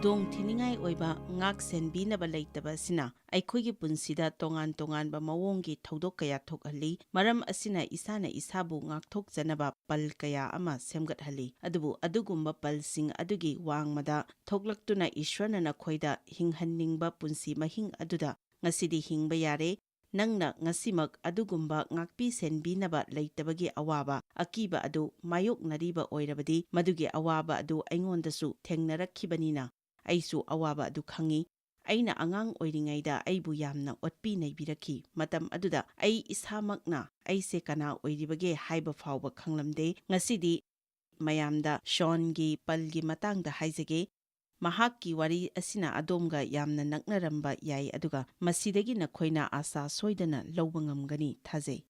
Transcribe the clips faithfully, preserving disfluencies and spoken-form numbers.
ꯈꯨꯗꯣꯡ ꯊꯤꯅꯤꯡꯉꯥꯏ ꯑꯣꯏꯕ ꯉꯥꯛ ꯁꯦꯟꯕꯤꯅꯕ ꯂꯩꯇꯕ ꯑꯁꯤꯅ ꯑꯩꯈꯣꯏꯒꯤ ꯄꯨꯟꯁꯤꯗ ꯇꯣꯉꯥꯟ ꯇꯣꯉꯥꯟꯕ ꯃꯑꯣꯡꯒꯤ ꯊꯧꯗꯣꯛ ꯀꯌꯥ ꯊꯣꯛꯍꯜꯂꯤ꯫ ꯃꯔꯝ ꯑꯁꯤꯅ ꯏꯁꯥꯅ ꯏꯁꯥꯕꯨ ꯉꯥꯛꯊꯣꯛꯆꯅꯕ ꯄꯜ ꯀꯌꯥ ꯑꯃ ꯁꯦꯝꯒꯠꯍꯜꯂꯤ꯫ ꯑꯗꯨꯕꯨ ꯑꯗꯨꯒꯨꯝꯕ ꯄꯜꯁꯤꯡ ꯑꯗꯨꯒꯤ ꯋꯥꯡꯃꯗ ꯊꯣꯛꯂꯛꯇꯨꯅ ꯏꯁ꯭ꯋꯔꯅ ꯅꯈꯣꯏꯗ ꯍꯤꯡꯍꯟꯅꯤꯡꯕ ꯄꯨꯟꯁꯤ ꯃꯍꯤꯡ ꯑꯗꯨꯗ ꯉꯁꯤꯗꯤ ꯍꯤꯡꯕ ꯌꯥꯔꯦ꯫ ꯅꯪꯅ ꯉꯁꯤꯃꯛ ꯑꯗꯨꯒꯨꯝꯕ ꯉꯥꯛꯄꯤ ꯁꯦꯟꯕꯤꯅꯕ ꯂꯩꯇꯕꯒꯤ ꯑꯋꯥꯕ, ꯑꯀꯤꯕ ꯑꯗꯨ ꯃꯥꯌꯣꯛꯅꯔꯤꯕ ꯑꯣꯏꯔꯕꯗꯤ, ꯃꯗꯨꯒꯤ ꯑꯋꯥꯕ ꯑꯗꯨ ꯑꯩꯉꯣꯟꯗꯁꯨ ꯊꯦꯡꯅꯔꯛꯈꯤꯕꯅꯤꯅ ꯑꯩꯁꯨ ꯑꯋꯥꯕ ꯑꯗꯨ ꯈꯪꯏ꯫ ꯑꯩꯅ ꯑꯉꯥꯡ ꯑꯣꯏꯔꯤꯉꯩꯗ ꯑꯩꯕꯨ ꯌꯥꯝꯅ ꯑꯣꯠꯄꯤ ꯅꯩꯕꯤꯔꯛꯈꯤ꯫ ꯃꯇꯝ ꯑꯗꯨꯗ ꯑꯩ ꯏꯁꯥꯃꯛꯅ ꯑꯩꯁꯦ ꯀꯅꯥ ꯑꯣꯏꯔꯤꯕꯒꯦ ꯍꯥꯏꯕ ꯐꯥꯎꯕ ꯈꯪꯂꯝꯗꯦ꯫ ꯉꯁꯤꯗꯤ ꯃꯌꯥꯝꯗ ꯁꯣꯟꯒꯤ ꯄꯜꯒꯤ ꯃꯇꯥꯡꯗ ꯍꯥꯏꯖꯒꯦ꯫ ꯃꯍꯥꯛꯀꯤ ꯋꯥꯔꯤ ꯑꯁꯤꯅ ꯑꯗꯣꯝꯒ ꯌꯥꯝꯅ ꯅꯛꯅꯔꯝꯕ ꯌꯥꯏ, ꯑꯗꯨꯒ ꯃꯁꯤꯗꯒꯤ ꯅꯈꯣꯏꯅ ꯑꯥꯁꯥ ꯁꯣꯏꯗꯅ ꯂꯧꯕ ꯉꯝꯒꯅꯤ ꯊꯥꯖꯩ꯫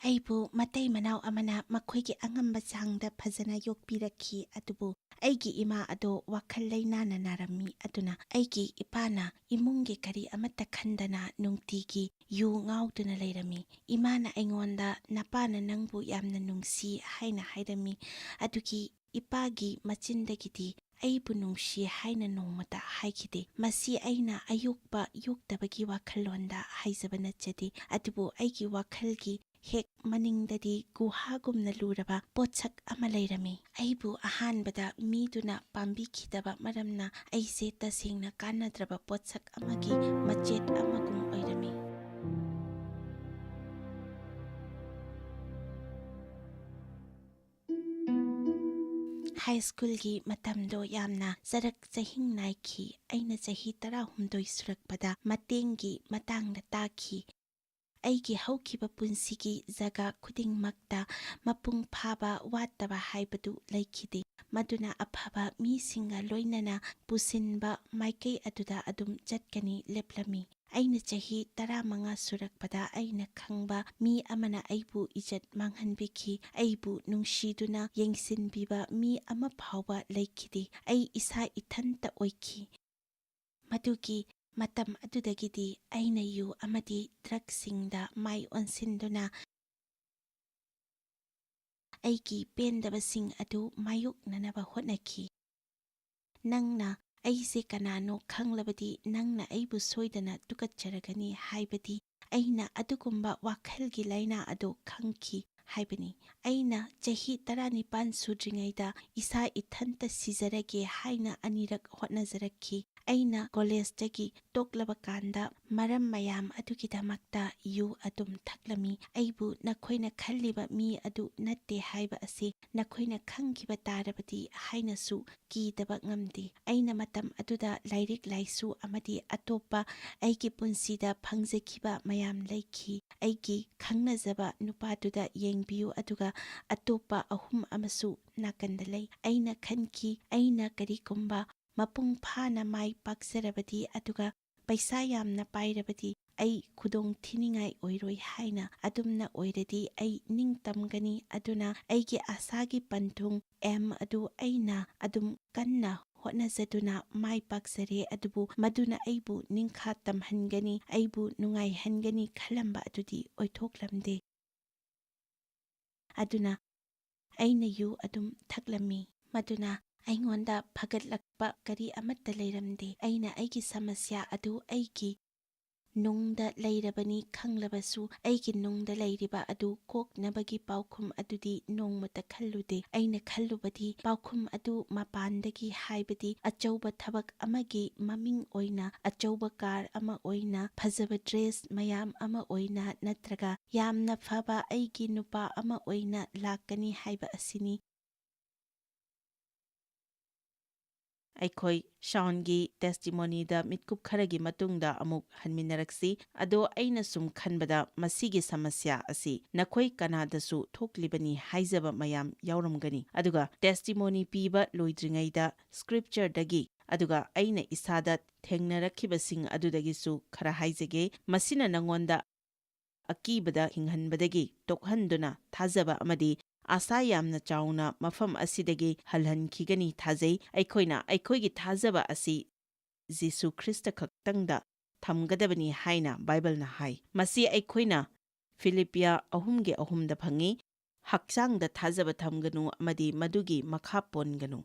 ꯑꯩꯕꯨ ꯃꯇꯩ ꯃꯅꯥꯎ ꯑꯃꯅ ꯃꯈꯣꯏꯒꯤ ꯑꯉꯝꯕ ꯆꯥꯡꯗ ꯐꯖꯅ ꯌꯣꯛꯄꯤꯔꯛꯈꯤ, ꯑꯗꯨꯕꯨ ꯑꯩꯒꯤ ꯏꯃꯥ ꯑꯗꯣ ꯋꯥꯈꯜ ꯂꯩꯅꯥꯅ ꯅꯥꯔꯝꯃꯤ꯫ ꯑꯗꯨꯅ ꯑꯩꯒꯤ ꯏꯄꯥꯅ ꯏꯃꯨꯡꯒꯤ ꯀꯔꯤ ꯑꯃꯠꯇ ꯈꯟꯗꯅ ꯅꯨꯡꯇꯤꯒꯤ ꯌꯨ ꯉꯥꯎꯗꯨꯅ ꯂꯩꯔꯝꯃꯤ꯫ ꯏꯃꯥꯅ ꯑꯩꯉꯣꯟꯗ, "ꯅꯄꯥꯅ ꯅꯪꯕꯨ ꯌꯥꯝꯅ ꯅꯨꯡꯁꯤ" ꯍꯥꯏꯅ ꯍꯥꯏꯔꯝꯃꯤ꯫ ꯑꯗꯨꯒꯤ ꯏꯄꯥꯒꯤ ꯃꯆꯤꯟꯗꯒꯤꯗꯤ ꯑꯩꯕꯨ ꯅꯨꯡꯁꯤ ꯍꯥꯏꯅ ꯅꯣꯡꯃꯇ ꯍꯥꯏꯈꯤꯗꯦ꯫ ꯃꯁꯤ ꯑꯩꯅ ꯑꯌꯣꯛꯄ ꯌꯣꯛꯇꯕꯒꯤ ꯋꯥꯈꯜꯂꯣꯟꯗ ꯍꯥꯏꯖꯕ ꯅꯠꯆꯗꯦ, ꯑꯗꯨꯕꯨ ꯑꯩꯒꯤ ꯋꯥꯈꯜꯒꯤ ꯍꯦꯛ ꯃꯅꯤꯡꯗꯗꯤ ꯒꯨꯍꯥꯒꯨꯝꯅ ꯂꯨꯔꯕ ꯄꯣꯠꯁꯛ ꯑꯃ ꯂꯩꯔꯝꯃꯤ꯫ ꯑꯩꯕꯨ ꯑꯍꯥꯟꯕꯗ ꯃꯤꯗꯨꯅ ꯄꯥꯝꯕꯤꯈꯤꯗꯕ ꯃꯔꯝꯅ ꯑꯩꯁꯦ ꯇꯁꯦꯡꯅ ꯀꯥꯟꯅꯗ꯭ꯔꯕ ꯄꯣꯠꯁꯛ ꯑꯃꯒꯤ ꯃꯆꯦꯠ ꯑꯃꯒꯨꯝ ꯑꯣꯏꯔꯝꯃꯤ꯫ ꯍꯥꯏ ꯁ꯭ꯀꯨꯜꯒꯤ ꯃꯇꯝꯗꯣ ꯌꯥꯝꯅ ꯆꯔꯛ ꯆꯍꯤꯡ ꯅꯥꯏꯈꯤ꯫ ꯑꯩꯅ ꯆꯍꯤ ꯇꯔꯥꯍꯨꯝꯗꯣꯏ ꯁꯨꯔꯛꯄꯗ ꯃꯇꯦꯡꯒꯤ ꯃꯇꯥꯡꯗ ꯇꯥꯈꯤ꯫ ꯑꯩꯒꯤ ꯍꯧꯈꯤꯕ ꯄꯨꯟꯁꯤꯒꯤ ꯖꯒꯥ ꯈꯨꯗꯤꯡꯃꯛꯇ ꯃꯄꯨꯡ ꯐꯥꯕ ꯋꯥꯠꯇꯕ ꯍꯥꯏꯕꯗꯨ ꯂꯩꯈꯤꯗꯦ꯫ ꯃꯗꯨꯅ ꯑꯐꯕ ꯃꯤꯁꯤꯡꯒ ꯂꯣꯏꯅꯅ ꯄꯨꯁꯤꯟꯕ ꯃꯥꯏꯀꯩ ꯑꯗꯨꯗ ꯑꯗꯨꯝ ꯆꯠꯀꯅꯤ ꯂꯦꯞꯂꯝꯃꯤ꯫ ꯑꯩꯅ ꯆꯍꯤ ꯇꯔꯥꯃꯉꯥ ꯁꯨꯔꯛꯄꯗ ꯑꯩꯅ ꯈꯪꯕ ꯃꯤ ꯑꯃꯅ ꯑꯩꯕꯨ ꯏꯖꯠ ꯃꯥꯡꯍꯟꯕꯤꯈꯤ꯫ ꯑꯩꯕꯨ ꯅꯨꯡꯁꯤꯗꯨꯅ ꯌꯦꯡꯁꯤꯟꯕꯤꯕ ꯃꯤ ꯑꯃ ꯐꯥꯎꯕ ꯂꯩꯈꯤꯗꯦ꯫ ꯑꯩ ꯏꯁꯥ ꯏꯊꯟꯇ ꯑꯣꯏꯈꯤ꯫ ꯃꯗꯨꯒꯤ ꯃꯇꯝ ꯑꯗꯨꯗꯒꯤꯗꯤ ꯑꯩꯅ ꯌꯨ ꯑꯃꯗꯤ ꯗ꯭ꯔꯒꯁꯤꯡꯗ ꯃꯥꯏ ꯑꯣꯟꯁꯤꯟꯗꯨꯅ ꯑꯩꯒꯤ ꯄꯦꯟꯗꯕꯁꯤꯡ ꯑꯗꯨ ꯃꯥꯌꯣꯛꯅꯅꯕ ꯍꯣꯠꯅꯈꯤ꯫ "ꯅꯪꯅ ꯑꯩꯁꯦ ꯀꯅꯥꯅꯣ ꯈꯪꯂꯕꯗꯤ ꯅꯪꯅ ꯑꯩꯕꯨ ꯁꯣꯏꯗꯅ ꯇꯨꯀꯠꯆꯔꯒꯅꯤ" ꯍꯥꯏꯕꯗꯤ ꯑꯩꯅ ꯑꯗꯨꯒꯨꯝꯕ ꯋꯥꯈꯜꯒꯤ ꯂꯥꯏꯅꯥ ꯑꯗꯨ ꯈꯪꯈꯤ ꯍꯥꯏꯕꯅꯤ꯫ ꯑꯩꯅ ꯆꯍꯤ ꯇꯔꯥꯅꯤꯄꯥꯟ ꯁꯨꯗ꯭ꯔꯤꯉꯩꯗ ꯏꯁꯥ ꯏꯊꯟꯇ ꯁꯤꯖꯔꯒꯦ ꯍꯥꯏꯅ ꯑꯅꯤꯔꯛ ꯍꯣꯠꯅꯖꯔꯛꯈꯤ꯫ ꯑꯩꯅ ꯀꯣꯂꯦꯖꯇꯒꯤ ꯇꯣꯛꯂꯕ ꯀꯥꯟꯗ ꯃꯔꯝ ꯃꯌꯥꯝ ꯑꯗꯨꯒꯤꯗꯃꯛꯇ ꯌꯨ ꯑꯗꯨꯝ ꯊꯛꯂꯝꯃꯤ꯫ ꯑꯩꯕꯨ ꯅꯈꯣꯏꯅ ꯈꯜꯂꯤꯕ ꯃꯤ ꯑꯗꯨ ꯅꯠꯇꯦ ꯍꯥꯏꯕ ꯑꯁꯤ ꯅꯈꯣꯏꯅ ꯈꯪꯈꯤꯕ ꯇꯥꯔꯕꯗꯤ ꯍꯥꯏꯅꯁꯨ ꯀꯤꯗꯕ ꯉꯝꯗꯦ꯫ ꯑꯩꯅ ꯃꯇꯝ ꯑꯗꯨꯗ ꯂꯥꯏꯔꯤꯛ ꯂꯥꯏꯁꯨ ꯑꯃꯗꯤ ꯑꯇꯣꯞꯄ ꯑꯩꯒꯤ ꯄꯨꯟꯁꯤꯗ ꯐꯪꯖꯈꯤꯕ ꯃꯌꯥꯝ ꯂꯩꯈꯤ꯫ ꯑꯩꯒꯤ ꯈꯪꯅꯖꯕ ꯅꯨꯄꯥꯗꯨꯗ ꯌꯦꯡꯕꯤꯌꯨ, ꯑꯗꯨꯒ ꯑꯇꯣꯞꯄ ꯑꯍꯨꯝ ꯑꯃꯁꯨ ꯅꯥꯀꯟꯗ ꯂꯩ꯫ ꯑꯩꯅ ꯈꯟꯈꯤ, ꯑꯩꯅ ꯀꯔꯤꯒꯨꯝꯕ ꯃꯄꯨꯡ ꯐꯥꯅ ꯃꯥꯏ ꯄꯥꯛꯆꯔꯕꯗꯤ, ꯑꯗꯨꯒ ꯄꯩꯁꯥ ꯌꯥꯝꯅ ꯄꯥꯏꯔꯕꯗꯤ, ꯑꯩ ꯈꯨꯗꯣꯡ ꯊꯤꯅꯤꯡꯉꯥꯏ ꯑꯣꯏꯔꯣꯏ ꯍꯥꯏꯅ꯫ ꯑꯗꯨꯝꯅ ꯑꯣꯏꯔꯗꯤ ꯑꯩ ꯅꯤꯡꯇꯝꯒꯅꯤ꯫ ꯑꯗꯨꯅ ꯑꯩꯒꯤ ꯑꯥꯁꯥꯒꯤ ꯄꯟꯊꯨꯡ ꯑꯦꯝ ꯑꯗꯨ ꯑꯩꯅ ꯑꯗꯨꯝ ꯀꯟꯅ ꯍꯣꯠꯅꯖꯗꯨꯅ ꯃꯥꯏ ꯄꯥꯛꯆꯔꯦ, ꯑꯗꯨꯕꯨ ꯃꯗꯨꯅ ꯑꯩꯕꯨ ꯅꯤꯡꯈꯥ ꯇꯝꯍꯟꯒꯅꯤ, ꯑꯩꯕꯨ ꯅꯨꯡꯉꯥꯏꯍꯟꯒꯅꯤ ꯈꯜꯂꯝꯕ ꯑꯗꯨꯗꯤ ꯑꯣꯏꯊꯣꯛꯂꯝꯗꯦ꯫ ꯑꯗꯨꯅ ꯑꯩꯅ ꯌꯨ ꯑꯗꯨꯝ ꯊꯛꯂꯝꯃꯤ꯫ ꯃꯗꯨꯅ ꯑꯩꯉꯣꯟꯗ ꯐꯒꯠꯂꯛꯄ ꯀꯔꯤ ꯑꯃꯠꯇ ꯂꯩꯔꯝꯗꯦ꯫ ꯑꯩꯅ ꯑꯩꯒꯤ ꯁꯃꯁ꯭ꯌꯥ ꯑꯗꯨ ꯑꯩꯒꯤ ꯅꯨꯡꯗ ꯂꯩꯔꯕꯅꯤ ꯈꯪꯂꯕꯁꯨ, ꯑꯩꯒꯤ ꯅꯨꯡꯗ ꯂꯩꯔꯤꯕ ꯑꯗꯨ ꯀꯣꯛꯅꯕꯒꯤ ꯄꯥꯎꯈꯨꯝ ꯑꯗꯨꯗꯤ ꯅꯣꯡꯃꯇ ꯈꯜꯂꯨꯗꯦ꯫ ꯑꯩꯅ ꯈꯜꯂꯨꯕꯗꯤ ꯄꯥꯎꯈꯨꯝ ꯑꯗꯨ ꯃꯄꯥꯟꯗꯒꯤ, ꯍꯥꯏꯕꯗꯤ ꯑꯆꯧꯕ ꯊꯕꯛ ꯑꯃꯒꯤ ꯃꯃꯤꯡ ꯑꯣꯏꯅ, ꯑꯆꯧꯕ ꯀꯥꯔ ꯑꯃ ꯑꯣꯏꯅ, ꯐꯖꯕ ꯗ꯭ꯔꯦꯁ ꯃꯌꯥꯝ ꯑꯃ ꯑꯣꯏꯅ, ꯅꯠꯇ꯭ꯔꯒ ꯌꯥꯝꯅ ꯐꯕ ꯑꯩꯒꯤ ꯅꯨꯄꯥ ꯑꯃ ꯑꯣꯏꯅ ꯂꯥꯛꯀꯅꯤ ꯍꯥꯏꯕ ꯑꯁꯤꯅꯤ꯫ ꯑꯩꯈꯣꯏ ꯁꯥꯎꯟꯒꯤ ꯇꯦꯁꯇꯤꯃꯣꯅꯤꯗ ꯃꯤꯠꯀꯨꯞ ꯈꯔꯒꯤ ꯃꯇꯨꯡꯗ ꯑꯃꯨꯛ ꯍꯟꯃꯤꯟꯅꯔꯛꯁꯤ꯫ ꯑꯗꯣ ꯑꯩꯅ ꯁꯨꯝ ꯈꯟꯕꯗ ꯃꯁꯤꯒꯤ ꯁꯃꯁ꯭ꯌꯥ ꯑꯁꯤ ꯅꯈꯣꯏ ꯀꯅꯥꯗꯁꯨ ꯊꯣꯛꯂꯤꯕꯅꯤ ꯍꯥꯏꯖꯕ ꯃꯌꯥꯝ ꯌꯥꯎꯔꯝꯒꯅꯤ꯫ ꯑꯗꯨꯒ ꯇꯦꯁꯇꯤꯃꯣꯅꯤ ꯄꯤꯕ ꯂꯣꯏꯗ꯭ꯔꯤꯉꯩꯗ ꯁ꯭ꯀ꯭ꯔꯤꯞꯆꯔꯗꯒꯤ, ꯑꯗꯨꯒ ꯑꯩꯅ ꯏꯁꯥꯗ ꯊꯦꯡꯅꯔꯛꯈꯤꯕꯁꯤꯡ ꯑꯗꯨꯗꯒꯤꯁꯨ ꯈꯔ ꯍꯥꯏꯖꯒꯦ꯫ ꯃꯁꯤꯅ ꯅꯉꯣꯟꯗ ꯑꯀꯤꯕꯗ ꯍꯤꯡꯍꯟꯕꯗꯒꯤ ꯇꯣꯛꯍꯟꯗꯨꯅ ꯊꯥꯖꯕ ꯑꯃꯗꯤ ꯑꯥꯁꯥ ꯌꯥꯝꯅ ꯆꯥꯎꯅ ꯃꯐꯝ ꯑꯁꯤꯗꯒꯤ ꯍꯜꯍꯟꯈꯤꯒꯅꯤ ꯊꯥꯖꯩ꯫ ꯑꯩꯈꯣꯏꯅ ꯑꯩꯈꯣꯏꯒꯤ ꯊꯥꯖꯕ ꯑꯁꯤ ꯖꯤꯁꯨ ꯈ꯭ꯔꯤꯁꯇ ꯈꯛꯇꯪꯗ ꯊꯝꯒꯗꯕꯅꯤ ꯍꯥꯏꯅ ꯕꯥꯏꯕꯜꯅ ꯍꯥꯏ꯫ ꯃꯁꯤ ꯑꯩꯈꯣꯏꯅ ꯐꯤꯂꯤꯞꯄꯤꯌꯥ ꯑꯍꯨꯝꯒꯤ ꯑꯍꯨꯝꯗ ꯐꯪꯏ, "ꯍꯛꯆꯥꯡꯗ ꯊꯥꯖꯕ ꯊꯝꯒꯅꯨ ꯑꯃꯗꯤ ꯃꯗꯨꯒꯤ ꯃꯈꯥ ꯄꯣꯟꯒꯅꯨ"꯫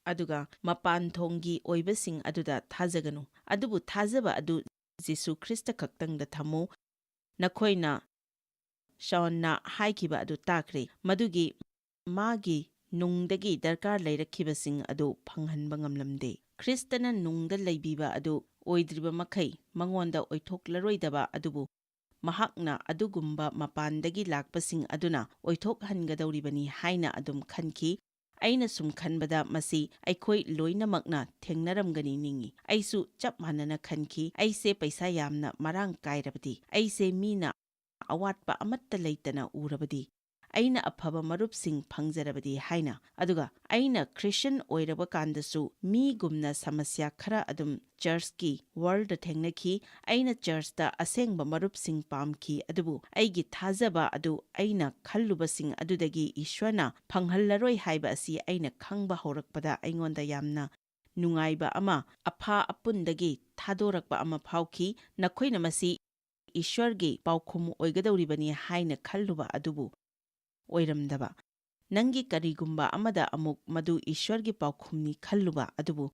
ꯑꯗꯨꯒ ꯃꯄꯥꯟ ꯊꯣꯡꯒꯤ ꯑꯣꯏꯕꯁꯤꯡ ꯑꯗꯨꯗ ꯊꯥꯖꯒꯅꯨ, ꯑꯗꯨꯕꯨ ꯊꯥꯖꯕ ꯑꯗꯨ ꯖꯤꯁꯨ ꯈ꯭ꯔꯤꯁꯇ ꯈꯛꯇꯪꯗ ꯊꯝꯃꯨ꯫ ꯅꯈꯣꯏꯅ ꯁꯥꯎꯟꯅ ꯍꯥꯏꯈꯤꯕ ꯑꯗꯨ ꯇꯥꯈ꯭ꯔꯦ, ꯃꯗꯨꯒꯤ ꯃꯥꯒꯤ ꯅꯨꯡꯗꯒꯤ ꯗꯔꯀꯥꯔ ꯂꯩꯔꯛꯈꯤꯕꯁꯤꯡ ꯑꯗꯨ ꯐꯪꯍꯟꯕ ꯉꯝꯂꯝꯗꯦ꯫ ꯈ꯭ꯔꯤꯁꯇꯅ ꯅꯨꯡꯗ ꯂꯩꯕꯤꯕ ꯑꯗꯨ ꯑꯣꯏꯗ꯭ꯔꯤꯕ ꯃꯈꯩ ꯃꯉꯣꯟꯗ ꯑꯣꯏꯊꯣꯛꯂꯔꯣꯏꯗꯕ, ꯑꯗꯨꯕꯨ ꯃꯍꯥꯛꯅ ꯑꯗꯨꯒꯨꯝꯕ ꯃꯄꯥꯟꯗꯒꯤ ꯂꯥꯛꯄꯁꯤꯡ ꯑꯗꯨꯅ ꯑꯣꯏꯊꯣꯛꯍꯟꯒꯗꯧꯔꯤꯕꯅꯤ ꯍꯥꯏꯅ ꯑꯗꯨꯝ ꯈꯟꯈꯤ꯫ ꯑꯩꯅ ꯁꯨꯝ ꯈꯟꯕꯗ ꯃꯁꯤ ꯑꯩꯈꯣꯏ ꯂꯣꯏꯅꯃꯛꯅ ꯊꯦꯡꯅꯔꯝꯒꯅꯤ ꯅꯤꯡꯏ꯫ ꯑꯩꯁꯨ ꯆꯞ ꯃꯥꯟꯅꯅ ꯈꯟꯈꯤ, "ꯑꯩꯁꯦ ꯄꯩꯁꯥ ꯌꯥꯝꯅ ꯃꯔꯥꯡ ꯀꯥꯏꯔꯕꯗꯤ, ꯑꯩꯁꯦ ꯃꯤꯅ ꯑꯋꯥꯠꯄ ꯑꯃꯠꯇ ꯂꯩꯇꯅ ꯎꯔꯕꯗꯤ, ꯑꯩꯅ ꯑꯐꯕ ꯃꯔꯨꯞꯁꯤꯡ ꯐꯪꯖꯔꯕꯗꯤ" ꯍꯥꯏꯅ꯫ ꯑꯗꯨꯒ ꯑꯩꯅ ꯈ꯭ꯔꯤꯁꯇꯤꯌꯟ ꯑꯣꯏꯔꯕ ꯀꯥꯟꯗꯁꯨ ꯃꯤꯒꯨꯝꯅ ꯁꯃꯁ꯭ꯌꯥ ꯈꯔ ꯑꯗꯨꯝ ꯆꯔꯆꯀꯤ ꯋꯥꯔꯜꯗ ꯊꯦꯡꯅꯈꯤ꯫ ꯑꯩꯅ ꯆꯔꯆꯇ ꯑꯁꯦꯡꯕ ꯃꯔꯨꯞꯁꯤꯡ ꯄꯥꯝꯈꯤ, ꯑꯗꯨꯕꯨ ꯑꯩꯒꯤ ꯊꯥꯖꯕ ꯑꯗꯨ ꯑꯩꯅ ꯈꯜꯂꯨꯕꯁꯤꯡ ꯑꯗꯨꯗꯒꯤ ꯏꯁ꯭ꯋꯔꯅ ꯐꯪꯍꯜꯂꯔꯣꯏ ꯍꯥꯏꯕ ꯑꯁꯤ ꯑꯩꯅ ꯈꯪꯕ ꯍꯧꯔꯛꯄꯗ ꯑꯩꯉꯣꯟꯗ ꯌꯥꯝꯅ ꯅꯨꯡꯉꯥꯏꯕ ꯑꯃ, ꯑꯐꯥ ꯑꯄꯨꯟꯗꯒꯤ ꯊꯥꯗꯣꯔꯛꯄ ꯑꯃ ꯐꯥꯎꯈꯤ꯫ ꯅꯈꯣꯏꯅ ꯃꯁꯤ ꯏꯁ꯭ꯋꯔꯒꯤ ꯄꯥꯎꯈꯨꯝ ꯑꯣꯏꯒꯗꯧꯔꯤꯕꯅꯤ ꯍꯥꯏꯅ ꯈꯜꯂꯨꯕ ꯑꯗꯨꯕꯨ ꯑꯣꯏꯔꯝꯗꯕ, ꯅꯪꯒꯤ ꯀꯔꯤꯒꯨꯝꯕ ꯑꯃꯗ ꯑꯃꯨꯛ ꯃꯗꯨ ꯏꯁ꯭ꯋꯔꯒꯤ ꯄꯥꯎꯈꯨꯝꯅꯤ ꯈꯜꯂꯨꯕ ꯑꯗꯨꯕꯨ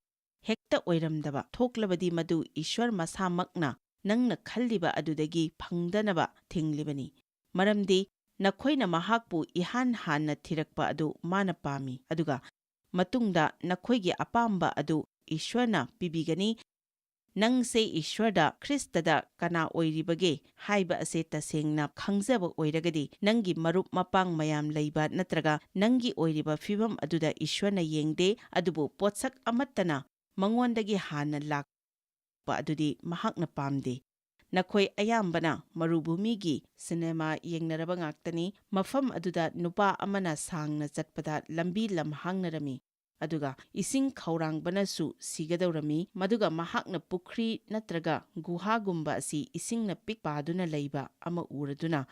ꯍꯦꯛꯇ ꯑꯣꯏꯔꯝꯗꯕ ꯊꯣꯛꯂꯕꯗꯤ, ꯃꯗꯨ ꯏꯁ꯭ꯋꯔ ꯃꯁꯥꯃꯛꯅ ꯅꯪꯅ ꯈꯜꯂꯤꯕ ꯑꯗꯨꯗꯒꯤ ꯐꯪꯗꯅꯕ ꯊꯤꯡꯂꯤꯕꯅꯤ꯫ ꯃꯔꯝꯗꯤ ꯅꯈꯣꯏꯅ ꯃꯍꯥꯛꯄꯨ ꯏꯍꯥꯟ ꯍꯥꯟꯅ ꯊꯤꯔꯛꯄ ꯑꯗꯨ ꯃꯥꯅ ꯄꯥꯝꯃꯤ, ꯑꯗꯨꯒ ꯃꯇꯨꯡꯗ ꯅꯈꯣꯏꯒꯤ ꯑꯄꯥꯝꯕ ꯑꯗꯨ ꯏꯁ꯭ꯋꯔꯅ ꯄꯤꯕꯤꯒꯅꯤ꯫ ꯅꯪꯁꯦ ꯏꯁ꯭ꯋꯔꯗ, ꯈ꯭ꯔꯤꯁꯇꯗ ꯀꯅꯥ ꯑꯣꯏꯔꯤꯕꯒꯦ ꯍꯥꯏꯕ ꯑꯁꯦ ꯇꯁꯦꯡꯅ ꯈꯪꯖꯕ ꯑꯣꯏꯔꯒꯗꯤ, ꯅꯪꯒꯤ ꯃꯔꯨꯞ ꯃꯄꯥꯡ ꯃꯌꯥꯝ ꯂꯩꯕ ꯅꯠꯇ꯭ꯔꯒ ꯅꯪꯒꯤ ꯑꯣꯏꯔꯤꯕ ꯐꯤꯚꯝ ꯑꯗꯨꯗ ꯏꯁ꯭ꯋꯔꯅ ꯌꯦꯡꯗꯦ, ꯑꯗꯨꯕꯨ ꯄꯣꯠꯁꯛ ꯑꯃꯠꯇꯅ ꯃꯉꯣꯟꯗꯒꯤ ꯍꯥꯟꯅ ꯂꯥꯛꯄ ꯑꯗꯨꯗꯤ ꯃꯍꯥꯛꯅ ꯄꯥꯝꯗꯦ꯫ ꯅꯈꯣꯏ ꯑꯌꯥꯝꯕꯅ ꯃꯔꯨꯚꯨꯃꯤꯒꯤ ꯁꯤꯅꯦꯃꯥ ꯌꯦꯡꯅꯔꯕ ꯉꯥꯛꯇꯅꯤ꯫ ꯃꯐꯝ ꯑꯗꯨꯗ ꯅꯨꯄꯥ ꯑꯃꯅ ꯁꯥꯡꯅ ꯆꯠꯄꯗ ꯂꯝꯕꯤ ꯂꯝꯍꯥꯡꯅꯔꯝꯃꯤ, ꯑꯗꯨꯒ ꯏꯁꯤꯡ ꯈꯧꯔꯥꯡꯕꯅꯁꯨ ꯁꯤꯒꯗꯧꯔꯝꯃꯤ꯫ ꯃꯗꯨꯒ ꯃꯍꯥꯛꯅ ꯄꯨꯈ꯭ꯔꯤ ꯅꯠꯇ꯭ꯔꯒ ꯒꯨꯍꯥꯒꯨꯝꯕ ꯑꯁꯤ ꯏꯁꯤꯡꯅ ꯄꯤꯛ ꯄꯥꯗꯨꯅ ꯂꯩꯕ ꯑꯃ ꯎꯔꯗꯨꯅ,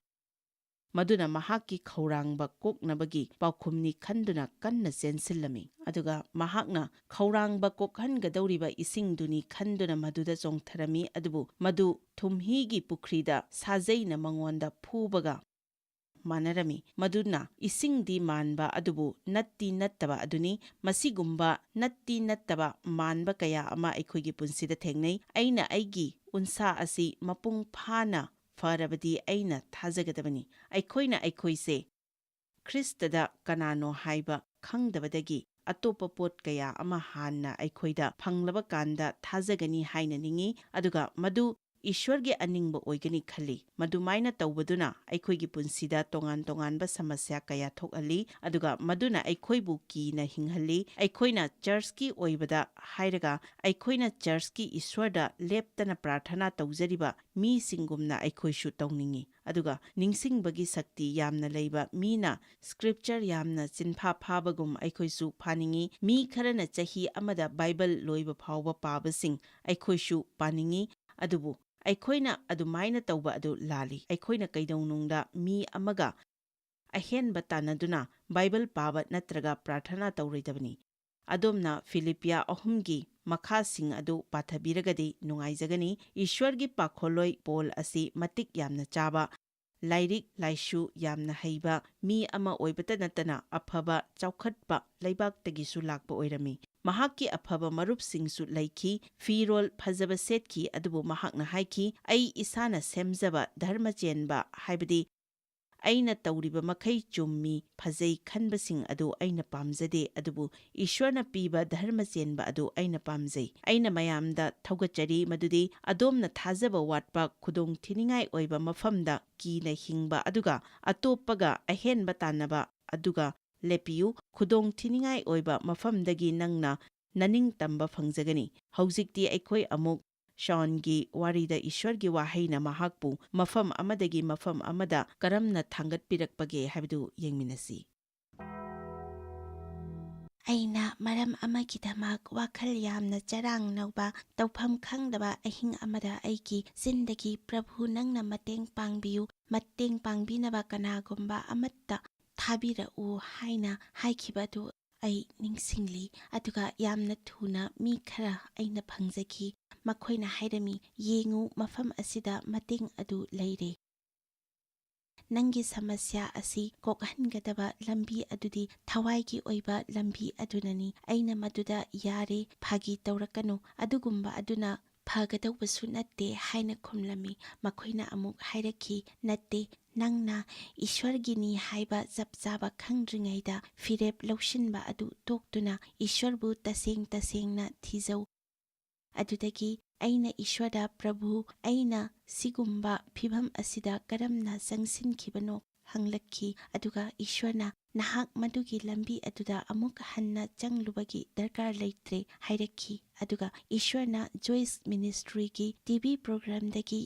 ꯃꯗꯨꯅ ꯃꯍꯥꯛꯀꯤ ꯈꯧꯔꯥꯡꯕ ꯀꯣꯛꯅꯕꯒꯤ ꯄꯥꯎꯈꯨꯝꯅꯤ ꯈꯟꯗꯨꯅ ꯀꯟꯅ ꯆꯦꯟꯁꯤꯜꯂꯝꯃꯤ꯫ ꯑꯗꯨꯒ ꯃꯍꯥꯛꯅ ꯈꯧꯔꯥꯡꯕ ꯀꯣꯛꯍꯟꯒꯗꯧꯔꯤꯕ ꯏꯁꯤꯡꯗꯨꯅꯤ ꯈꯟꯗꯨꯅ ꯃꯗꯨꯗ ꯆꯣꯡꯊꯔꯝꯃꯤ, ꯑꯗꯨꯕꯨ ꯃꯗꯨ ꯊꯨꯝꯍꯤꯒꯤ ꯄꯨꯈ꯭ꯔꯤꯗ ꯁꯥꯖꯩꯅ ꯃꯉꯣꯟꯗ ꯐꯨꯕꯒ ꯃꯥꯟꯅꯔꯝꯃꯤ, ꯃꯗꯨꯅ ꯏꯁꯤꯡꯗꯤ ꯃꯥꯟꯕ ꯑꯗꯨꯕꯨ ꯅꯠꯇꯤ ꯅꯠꯇꯕ ꯑꯗꯨꯅꯤ꯫ ꯃꯁꯤꯒꯨꯝꯕ ꯅꯠꯇꯤ ꯅꯠꯇꯕ ꯃꯥꯟꯕ ꯀꯌꯥ ꯑꯃ ꯑꯩꯈꯣꯏꯒꯤ ꯄꯨꯟꯁꯤꯗ ꯊꯦꯡꯅꯩ꯫ ꯑꯩꯅ ꯑꯩꯒꯤ ꯎꯟꯁꯥ ꯑꯁꯤ ꯃꯄꯨꯡ ꯐꯥꯅ ꯐꯔꯕꯗꯤ ꯑꯩꯅ ꯊꯥꯖꯒꯗꯕꯅꯤ꯫ ꯑꯩꯈꯣꯏꯅ ꯑꯩꯈꯣꯏꯁꯦ ꯈ꯭ꯔꯤꯁꯇꯗ ꯀꯅꯥꯅꯣ ꯍꯥꯏꯕ ꯈꯪꯗꯕꯗꯒꯤ ꯑꯇꯣꯞꯄ ꯄꯣꯠ ꯀꯌꯥ ꯑꯃ ꯍꯥꯟꯅ ꯑꯩꯈꯣꯏꯗ ꯐꯪꯂꯕ ꯀꯥꯟꯗ ꯊꯥꯖꯒꯅꯤ ꯍꯥꯏꯅ ꯅꯤꯡꯏ, ꯑꯗꯨꯒ ꯃꯗꯨ ꯏꯁ꯭ꯋꯔꯒꯤ ꯑꯅꯤꯡꯕ ꯑꯣꯏꯒꯅꯤ ꯈꯜꯂꯤ꯫ ꯃꯗꯨꯃꯥꯏꯅ ꯇꯧꯕꯗꯨꯅ ꯑꯩꯈꯣꯏꯒꯤ ꯄꯨꯟꯁꯤꯗ ꯇꯣꯉꯥꯟ ꯇꯣꯉꯥꯟꯕ ꯁꯃꯁ꯭ꯌꯥ ꯀꯌꯥ ꯊꯣꯛꯍꯜꯂꯤ, ꯑꯗꯨꯒ ꯃꯗꯨꯅ ꯑꯩꯈꯣꯏꯕꯨ ꯀꯤꯅ ꯍꯤꯡꯍꯜꯂꯤ꯫ ꯑꯩꯈꯣꯏꯅ ꯆꯔꯆꯀꯤ ꯑꯣꯏꯕꯗ ꯍꯥꯏꯔꯒ, ꯑꯩꯈꯣꯏꯅ ꯆꯔꯆꯀꯤ ꯏꯁ꯭ꯋꯔꯗ ꯂꯦꯞꯇꯅ ꯄ꯭ꯔꯥꯔꯊꯅꯥ ꯇꯧꯖꯔꯤꯕ ꯃꯤꯁꯤꯡꯒꯨꯝꯅ ꯑꯩꯈꯣꯏꯁꯨ ꯇꯧꯅꯤꯡꯏ꯫ ꯑꯗꯨꯒ ꯅꯤꯡꯁꯤꯡꯕꯒꯤ ꯁꯛꯇꯤ ꯌꯥꯝꯅ ꯂꯩꯕ ꯃꯤꯅ ꯁ꯭ꯀ꯭ꯔꯤꯞꯆꯔ ꯌꯥꯝꯅ ꯆꯤꯟꯐꯥ ꯐꯥꯕꯒꯨꯝ ꯑꯩꯈꯣꯏꯁꯨ ꯐꯥꯅꯤꯡꯏ꯫ ꯃꯤ ꯈꯔꯅ ꯆꯍꯤ ꯑꯃꯗ ꯕꯥꯏꯕꯜ ꯂꯣꯏꯕ ꯐꯥꯎꯕ ꯄꯥꯕꯁꯤꯡ ꯑꯩꯈꯣꯏꯁꯨ ꯄꯥꯅꯤꯡꯏ꯫ ꯑꯗꯨꯕꯨ ꯑꯩꯈꯣꯏꯅ ꯑꯗꯨꯃꯥꯏꯅ ꯇꯧꯕ ꯑꯗꯨ ꯂꯥꯜꯂꯤ꯫ ꯑꯩꯈꯣꯏꯅ ꯀꯩꯗꯧꯅꯨꯡꯗ ꯃꯤ ꯑꯃꯒ ꯑꯍꯦꯟꯕ ꯇꯥꯟꯅꯗꯨꯅ ꯕꯥꯏꯕꯜ ꯄꯥꯕ ꯅꯠꯇ꯭ꯔꯒ ꯄ꯭ꯔꯥꯔꯊꯅꯥ ꯇꯧꯔꯣꯏꯗꯕꯅꯤ꯫ ꯑꯗꯣꯝꯅ ꯐꯤꯂꯤꯄꯤꯌꯥ ꯑꯍꯨꯝꯒꯤ ꯃꯈꯥꯁꯤꯡ ꯑꯗꯨ ꯄꯥꯊꯕꯤꯔꯒꯗꯤ ꯅꯨꯡꯉꯥꯏꯖꯒꯅꯤ꯫ ꯏꯁ꯭ꯋꯔꯒꯤ ꯄꯥꯈꯣꯜꯂꯣꯏ ꯄꯣꯜ ꯑꯁꯤ ꯃꯇꯤꯛ ꯌꯥꯝꯅ ꯆꯥꯕ, ꯂꯥꯏꯔꯤꯛ ꯂꯥꯏꯁꯨ ꯌꯥꯝꯅ ꯍꯩꯕ ꯃꯤ ꯑꯃ ꯑꯣꯏꯕꯇ ꯅꯠꯇꯅ ꯑꯐꯕ ꯆꯥꯎꯈꯠꯄ ꯂꯩꯕꯥꯛꯇꯒꯤꯁꯨ ꯂꯥꯛꯄ ꯑꯣꯏꯔꯝꯃꯤ꯫ ꯃꯍꯥꯛꯀꯤ ꯑꯐꯕ ꯃꯔꯨꯞꯁꯤꯡꯁꯨ ꯂꯩꯈꯤ, ꯐꯤꯔꯣꯜ ꯐꯖꯕ ꯁꯦꯠꯈꯤ, ꯑꯗꯨꯕꯨ ꯃꯍꯥꯛꯅ ꯍꯥꯏꯈꯤ, "ꯑꯩ ꯏꯁꯥꯅ ꯁꯦꯝꯖꯕ ꯙꯔꯃ ꯆꯦꯟꯕ, ꯍꯥꯏꯕꯗꯤ ꯑꯩꯅ ꯇꯧꯔꯤꯕ ꯃꯈꯩ ꯆꯨꯝꯃꯤ, ꯐꯖꯩ ꯈꯟꯕꯁꯤꯡ ꯑꯗꯨ ꯑꯩꯅ ꯄꯥꯝꯖꯗꯦ, ꯑꯗꯨꯕꯨ ꯏꯁ꯭ꯋꯔꯅ ꯄꯤꯕ ꯙꯔꯃ ꯆꯦꯟꯕ ꯑꯗꯨ ꯑꯩꯅ ꯄꯥꯝꯖꯩ꯫ ꯑꯩꯅ ꯃꯌꯥꯝꯗ ꯊꯧꯒꯠꯆꯔꯤ ꯃꯗꯨꯗꯤ ꯑꯗꯣꯝꯅ ꯊꯥꯖꯕ ꯋꯥꯠꯄ, ꯈꯨꯗꯣꯡꯊꯤꯅꯤꯡꯉꯥꯏ ꯑꯣꯏꯕ ꯃꯐꯝꯗ ꯀꯤꯅ ꯍꯤꯡꯕ ꯑꯗꯨꯒ ꯑꯇꯣꯞꯄꯒ ꯑꯍꯦꯟꯕ ꯇꯥꯟꯅꯕ ꯑꯗꯨꯒ ꯂꯦꯞꯄꯤꯌꯨ꯫ ꯈꯨꯗꯣꯡꯊꯤꯅꯤꯡꯉꯥꯏ ꯑꯣꯏꯕ ꯃꯐꯝꯗꯒꯤ ꯅꯪꯅ ꯅꯅꯤꯡ ꯇꯝꯕ ꯐꯪꯖꯒꯅꯤ꯫" ꯍꯧꯖꯤꯛꯇꯤ ꯑꯩꯈꯣꯏ ꯑꯃꯨꯛ ꯁꯥꯎꯟꯒꯤ ꯋꯥꯔꯤꯗ ꯏꯁ꯭ꯋꯔꯒꯤ ꯋꯥꯍꯩꯅ ꯃꯍꯥꯛꯄꯨ ꯃꯐꯝ ꯑꯃꯗꯒꯤ ꯃꯐꯝ ꯑꯃꯗ ꯀꯔꯝꯅ ꯊꯥꯡꯒꯠꯄꯤꯔꯛꯄꯒꯦ ꯍꯥꯏꯕꯗꯨ ꯌꯦꯡꯃꯤꯟꯅꯁꯤ꯫ ꯑꯩꯅ ꯃꯔꯝ ꯑꯃꯒꯤꯗꯃꯛ ꯋꯥꯈꯜ ꯌꯥꯝꯅ ꯆꯔꯥꯡꯅꯧꯕ, ꯇꯧꯐꯝ ꯈꯪꯗꯕ ꯑꯍꯤꯡ ꯑꯃꯗ ꯑꯩꯒꯤ ꯆꯤꯟꯗꯒꯤ, "ꯄ꯭ꯔꯚꯨ, ꯅꯪꯅ ꯃꯇꯦꯡ ꯄꯥꯡꯕꯤꯌꯨ, ꯃꯇꯦꯡ ꯄꯥꯡꯕꯤꯅꯕ ꯀꯅꯥꯒꯨꯝꯕ ꯑꯃꯠꯇ ꯊꯥꯕꯤꯔꯛꯎ" ꯍꯥꯏꯅ ꯍꯥꯏꯈꯤꯕ ꯑꯗꯨ ꯑꯩ ꯅꯤꯡꯁꯤꯡꯂꯤ꯫ ꯑꯗꯨꯒ ꯌꯥꯝꯅ ꯊꯨꯅ ꯃꯤ ꯈꯔ ꯑꯩꯅ ꯐꯪꯖꯈꯤ꯫ ꯃꯈꯣꯏꯅ ꯍꯥꯏꯔꯝꯃꯤ, "ꯌꯦꯡꯉꯨ, ꯃꯐꯝ ꯑꯁꯤꯗ ꯃꯇꯦꯡ ꯑꯗꯨ ꯂꯩꯔꯦ꯫" ꯅꯪꯒꯤ ꯁꯃꯁ꯭ꯌꯥ ꯑꯁꯤ ꯀꯣꯛꯍꯟꯒꯗꯕ ꯂꯝꯕꯤ ꯑꯗꯨꯗꯤ ꯊꯋꯥꯏꯒꯤ ꯑꯣꯏꯕ ꯂꯝꯕꯤ ꯑꯗꯨꯅꯅꯤ꯫ ꯑꯩꯅ ꯃꯗꯨꯗ ꯌꯥꯔꯦ, ꯐꯥꯒꯤ ꯇꯧꯔꯛꯀꯅꯨ, ꯑꯗꯨꯒꯨꯝꯕ ꯑꯗꯨꯅ ꯐꯒꯗꯧꯕꯁꯨ ꯅꯠꯇꯦ ꯍꯥꯏꯅ ꯈꯨꯝꯂꯝꯃꯤ꯫ ꯃꯈꯣꯏꯅ ꯑꯃꯨꯛ ꯍꯥꯏꯔꯛꯈꯤ, "ꯅꯠꯇꯦ, ꯅꯪꯅ ꯏꯁ꯭ꯋꯔꯒꯤꯅꯤ ꯍꯥꯏꯕ ꯆꯞ ꯆꯥꯕ ꯈꯪꯗ꯭ꯔꯤꯉꯩꯗ ꯐꯤꯔꯦꯞ ꯂꯧꯁꯤꯟꯕ ꯑꯗꯨ ꯇꯣꯛꯇꯨꯅ ꯏꯁ꯭ꯋꯔꯕꯨ ꯇꯁꯦꯡ ꯇꯁꯦꯡꯅ ꯊꯤꯖꯧ꯫" ꯑꯗꯨꯗꯒꯤ ꯑꯩꯅ ꯏꯁ꯭ꯋꯔꯗ, "ꯄ꯭ꯔꯚꯨ, ꯑꯩꯅ ꯁꯤꯒꯨꯝꯕ ꯐꯤꯚꯝ ꯑꯁꯤꯗ ꯀꯔꯝꯅ ꯆꯪꯁꯤꯟꯈꯤꯕꯅꯣ?" ꯍꯪꯂꯛꯈꯤ꯫ ꯑꯗꯨꯒ ꯏꯁ꯭ꯋꯔꯅ, "ꯅꯍꯥꯛ ꯃꯗꯨꯒꯤ ꯂꯝꯕꯤ ꯑꯗꯨꯗ ꯑꯃꯨꯛ ꯍꯟꯅ ꯆꯪꯂꯨꯕꯒꯤ ꯗꯔꯀꯥꯔ ꯂꯩꯇ꯭ꯔꯦ" ꯍꯥꯏꯔꯛꯈꯤ꯫ ꯑꯗꯨꯒ ꯏꯁ꯭ꯋꯔꯅ ꯖꯣꯏꯁ ꯃꯤꯅꯤꯁꯇ꯭ꯔꯤꯒꯤ ꯇꯤ ꯚꯤ ꯄ꯭ꯔꯣꯒ꯭ꯔꯥꯝꯗꯒꯤ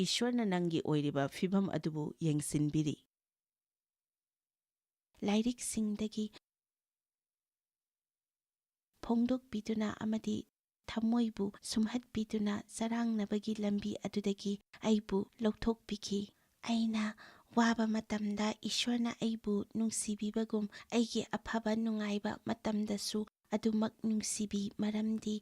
ꯏꯁ꯭ꯋꯔꯅ ꯅꯪꯒꯤ ꯑꯣꯏꯔꯤꯕ ꯐꯤꯚꯝ ꯑꯗꯨꯕꯨ ꯌꯦꯡꯁꯤꯟꯕꯤꯔꯤ꯫ ꯂꯥꯏꯔꯤꯛꯁꯤꯡꯗꯒꯤ ꯐꯣꯡꯗꯣꯛꯄꯤꯗꯨꯅ ꯑꯃꯗꯤ ꯊꯃꯣꯏꯕꯨ ꯁꯨꯝꯍꯠꯄꯤꯗꯨꯅ ꯆꯔꯥꯡꯅꯕꯒꯤ ꯂꯝꯕꯤ ꯑꯗꯨꯗꯒꯤ ꯑꯩꯕꯨ ꯂꯧꯊꯣꯛꯄꯤꯈꯤ꯫ ꯑꯩꯅ ꯋꯥꯕ ꯃꯇꯝꯗ ꯏꯁ꯭ꯋꯔꯅ ꯑꯩꯕꯨ ꯅꯨꯡꯁꯤꯕꯤꯕꯒꯨꯝ ꯑꯩꯒꯤ ꯑꯐꯕ ꯅꯨꯡꯉꯥꯏꯕ ꯃꯇꯝꯗꯁꯨ ꯑꯗꯨꯃꯛ ꯅꯨꯡꯁꯤꯕꯤ, ꯃꯔꯝꯗꯤ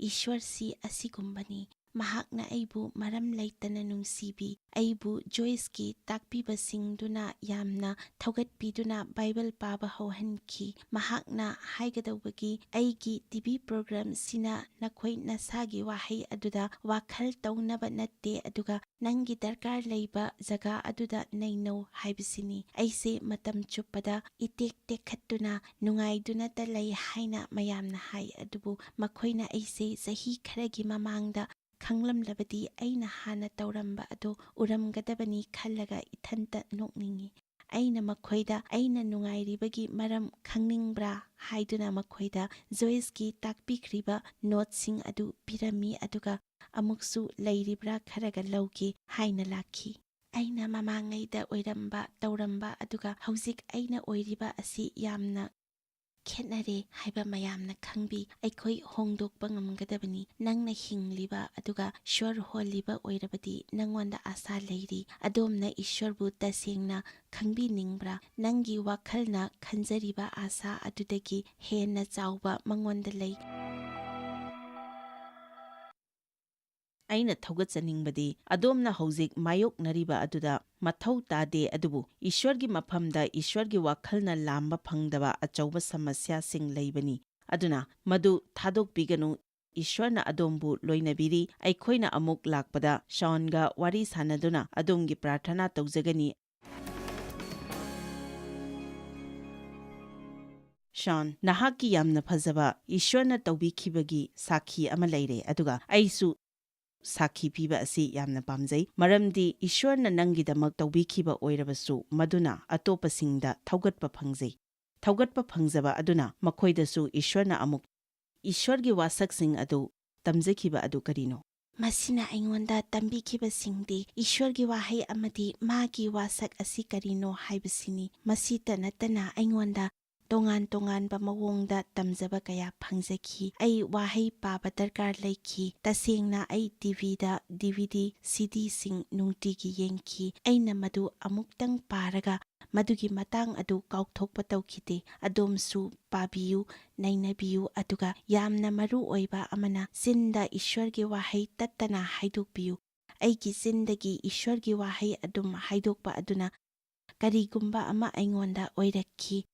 ꯏꯁ꯭ꯋꯔꯁꯤ ꯑꯁꯤꯒꯨꯝꯕꯅꯤ꯫ ꯃꯍꯥꯛꯅ ꯑꯩꯕꯨ ꯃꯔꯝ ꯂꯩꯇꯅ ꯅꯨꯡꯁꯤꯕꯤ, ꯑꯩꯕꯨ ꯖꯣꯏꯁꯀꯤ ꯇꯥꯛꯄꯤꯕꯁꯤꯡꯗꯨꯅ ꯌꯥꯝꯅ ꯊꯧꯒꯠꯄꯤꯗꯨꯅ ꯕꯥꯏꯕꯜ ꯄꯥꯕ ꯍꯧꯍꯟꯈꯤ꯫ ꯃꯍꯥꯛꯅ ꯍꯥꯏꯒꯗꯧꯕꯒꯤ, "ꯑꯩꯒꯤ ꯇꯤ ꯚꯤ ꯄ꯭ꯔꯣꯒ꯭ꯔꯥꯝꯁꯤꯅ ꯅꯈꯣꯏ ꯅꯁꯥꯒꯤ ꯋꯥꯍꯩ ꯑꯗꯨꯗ ꯋꯥꯈꯜ ꯇꯧꯅꯕ ꯅꯠꯇꯦ, ꯑꯗꯨꯒ ꯅꯪꯒꯤ ꯗꯔꯀꯥꯔ ꯂꯩꯕ ꯖꯒꯥ ꯑꯗꯨꯗ ꯅꯩꯅꯧ ꯍꯥꯏꯕꯁꯤꯅꯤ꯫" ꯑꯩꯁꯦ ꯃꯇꯝ ꯆꯨꯞꯄꯗ ꯏꯇꯦꯛ ꯇꯦꯛꯈꯠꯇꯨꯅ ꯅꯨꯡꯉꯥꯏꯗꯨꯅꯇ ꯂꯩ ꯍꯥꯏꯅ ꯃꯌꯥꯝꯅ ꯍꯥꯏ, ꯑꯗꯨꯕꯨ ꯃꯈꯣꯏꯅ ꯑꯩꯁꯦ ꯆꯍꯤ ꯈꯔꯒꯤ ꯃꯃꯥꯡꯗ ꯈꯪꯂꯝꯂꯕꯗꯤ ꯑꯩꯅ ꯍꯥꯟꯅ ꯇꯧꯔꯝꯕ ꯑꯗꯨ ꯎꯔꯝꯒꯗꯕꯅꯤ ꯈꯜꯂꯒ ꯏꯊꯟꯇ ꯅꯣꯛꯅꯤꯡꯏ꯫ ꯑꯩꯅ ꯃꯈꯣꯏꯗ "ꯑꯩꯅ ꯅꯨꯡꯉꯥꯏꯔꯤꯕꯒꯤ ꯃꯔꯝ ꯈꯪꯅꯤꯡꯕ꯭ꯔꯥ?" ꯍꯥꯏꯗꯨꯅ ꯃꯈꯣꯏꯗ ꯖꯣꯏꯁꯀꯤ ꯇꯥꯛꯄꯤꯈ꯭ꯔꯤꯕ ꯅꯣꯠꯁꯤꯡ ꯑꯗꯨ ꯄꯤꯔꯝꯃꯤ, ꯑꯗꯨꯒ "ꯑꯃꯨꯛꯁꯨ ꯂꯩꯔꯤꯕ꯭ꯔꯥ ꯈꯔꯒ ꯂꯧꯒꯦ" ꯍꯥꯏꯅ ꯂꯥꯛꯈꯤ꯫ ꯑꯩꯅ ꯃꯃꯥꯡꯉꯩꯗ ꯑꯣꯏꯔꯝꯕ, ꯇꯧꯔꯝꯕ ꯑꯗꯨꯒ ꯍꯧꯖꯤꯛ ꯑꯩꯅ ꯑꯣꯏꯔꯤꯕ ꯑꯁꯤ ꯌꯥꯝꯅ ꯈꯦꯠꯅꯔꯦ ꯍꯥꯏꯕ ꯃꯌꯥꯝꯅ ꯈꯪꯕꯤ꯫ ꯑꯩꯈꯣꯏ ꯍꯣꯡꯗꯣꯛꯄ ꯉꯝꯒꯗꯕꯅꯤ꯫ ꯅꯪꯅ ꯍꯤꯡꯂꯤꯕ ꯑꯗꯨꯒ ꯁ꯭ꯋꯔ ꯍꯣꯜꯂꯤꯕ ꯑꯣꯏꯔꯕꯗꯤ ꯅꯪꯉꯣꯟꯗ ꯑꯥꯁꯥ ꯂꯩꯔꯤ꯫ ꯑꯗꯣꯝꯅ ꯏꯁ꯭ꯋꯔꯕꯨ ꯇꯁꯦꯡꯅ ꯈꯪꯕꯤꯅꯤꯡꯕ꯭ꯔꯥ? ꯅꯪꯒꯤ ꯋꯥꯈꯜꯅ ꯈꯟꯖꯔꯤꯕ ꯑꯥꯁꯥ ꯑꯗꯨꯗꯒꯤ ꯍꯦꯟꯅ ꯆꯥꯎꯕ ꯃꯉꯣꯟꯗ ꯂꯩ꯫ ꯑꯩꯅ ꯊꯧꯒꯠꯆꯅꯤꯡꯕꯗꯤ ꯑꯗꯣꯝꯅ ꯍꯧꯖꯤꯛ ꯃꯥꯌꯣꯛꯅꯔꯤꯕ ꯑꯗꯨꯗ ꯃꯊꯧ ꯇꯥꯗꯦ, ꯑꯗꯨꯕꯨ ꯏꯁ꯭ꯋꯔꯒꯤ ꯃꯐꯝꯗ ꯏꯁ꯭ꯋꯔꯒꯤ ꯋꯥꯈꯜꯅ ꯂꯥꯝꯕ ꯐꯪꯗꯕ ꯑꯆꯧꯕ ꯁꯃꯁ꯭ꯌꯥꯁꯤꯡ ꯂꯩꯕꯅꯤ꯫ ꯑꯗꯨꯅ ꯃꯗꯨ ꯊꯥꯗꯣꯛꯄꯤꯒꯅꯨ꯫ ꯏꯁ꯭ꯋꯔꯅ ꯑꯗꯣꯝꯕꯨ ꯂꯣꯏꯅꯕꯤꯔꯤ꯫ ꯑꯩꯈꯣꯏꯅ ꯑꯃꯨꯛ ꯂꯥꯛꯄꯗ ꯁꯥꯎꯟꯒ ꯋꯥꯔꯤ ꯁꯥꯅꯗꯨꯅ ꯑꯗꯣꯝꯒꯤ ꯄ꯭ꯔꯥꯔꯊꯅꯥ ꯇꯧꯖꯒꯅꯤ꯫ ꯁꯥꯎꯟ, ꯅꯍꯥꯛꯀꯤ ꯌꯥꯝꯅ ꯐꯖꯕ ꯏꯁ꯭ꯋꯔꯅ ꯇꯧꯕꯤꯈꯤꯕꯒꯤ ꯁꯥꯈꯤ ꯑꯃ ꯂꯩꯔꯦ, ꯑꯗꯨꯒ ꯑꯩꯁꯨ ꯁꯥꯈꯤ ꯄꯤꯕ ꯑꯁꯤ ꯌꯥꯝꯅ ꯄꯥꯝꯖꯩ, ꯃꯔꯝꯗꯤ ꯏꯁ꯭ꯋꯔꯅ ꯅꯪꯒꯤꯗꯃꯛ ꯇꯧꯕꯤꯈꯤꯕ ꯑꯣꯏꯔꯕꯁꯨ ꯃꯗꯨꯅ ꯑꯇꯣꯞꯄꯁꯤꯡꯗ ꯊꯧꯒꯠꯄ ꯐꯪꯖꯩ꯫ ꯊꯧꯒꯠꯄ ꯐꯪꯖꯕ ꯑꯗꯨꯅ ꯃꯈꯣꯏꯗꯁꯨ ꯏꯁ꯭ꯋꯔꯅ ꯑꯃꯨꯛ ꯏꯁ꯭ꯋꯔꯒꯤ ꯋꯥꯁꯛꯁꯤꯡ ꯑꯗꯨ ꯇꯝꯖꯈꯤꯕ ꯑꯗꯨ ꯀꯔꯤꯅꯣ? ꯃꯁꯤꯅ ꯑꯩꯉꯣꯟꯗ ꯇꯝꯕꯤꯈꯤꯕꯁꯤꯡꯗꯤ ꯏꯁ꯭ꯋꯔꯒꯤ ꯋꯥꯍꯩ ꯑꯃꯗꯤ ꯃꯥꯒꯤ ꯋꯥꯁꯛ ꯑꯁꯤ ꯀꯔꯤꯅꯣ ꯍꯥꯏꯕꯁꯤꯅꯤ꯫ ꯃꯁꯤꯇ ꯅꯠꯇꯅ ꯑꯩꯉꯣꯟꯗ ꯇꯣꯉꯥꯟ ꯇꯣꯉꯥꯟꯕ ꯃꯑꯣꯡꯗ ꯇꯝꯖꯕ ꯀꯌꯥ ꯐꯪꯖꯈꯤ꯫ ꯑꯩ ꯋꯥꯍꯩ ꯄꯥꯕ ꯗꯔꯀꯥꯔ ꯂꯩꯈꯤ꯫ ꯇꯁꯦꯡꯅ ꯑꯩ ꯇꯤ ꯚꯤꯗ ꯗꯤ ꯚꯤ ꯗꯤ, ꯁꯤ ꯗꯤꯁꯤꯡ ꯅꯨꯡꯇꯤꯒꯤ ꯌꯦꯡꯈꯤ꯫ ꯑꯩꯅ ꯃꯗꯨ ꯑꯃꯨꯛꯇꯪ ꯄꯥꯔꯒ ꯃꯗꯨꯒꯤ ꯃꯇꯥꯡ ꯑꯗꯨ ꯀꯥꯎꯊꯣꯛꯄ ꯇꯧꯈꯤꯗꯦ꯫ ꯑꯗꯣꯝꯁꯨ ꯄꯥꯕꯤꯌꯨ, ꯅꯩꯅꯕꯤꯌꯨ, ꯑꯗꯨꯒ ꯌꯥꯝꯅ ꯃꯔꯨ ꯑꯣꯏꯕ ꯑꯃꯅ, ꯆꯤꯟꯗ ꯏꯁ꯭ꯋꯔꯒꯤ ꯋꯥꯍꯩ ꯇꯠꯇꯅ ꯍꯥꯏꯗꯣꯛꯄꯤꯌꯨ꯫ ꯑꯩꯒꯤ ꯆꯤꯟꯗꯒꯤ ꯏꯁ꯭ꯋꯔꯒꯤ ꯋꯥꯍꯩ ꯑꯗꯨꯝ ꯍꯥꯏꯗꯣꯛꯄ ꯑꯗꯨꯅ ꯀꯔꯤꯒꯨꯝꯕ ꯑꯃ ꯑꯩꯉꯣꯟꯗ ꯑꯣꯏꯔꯛꯈꯤ꯫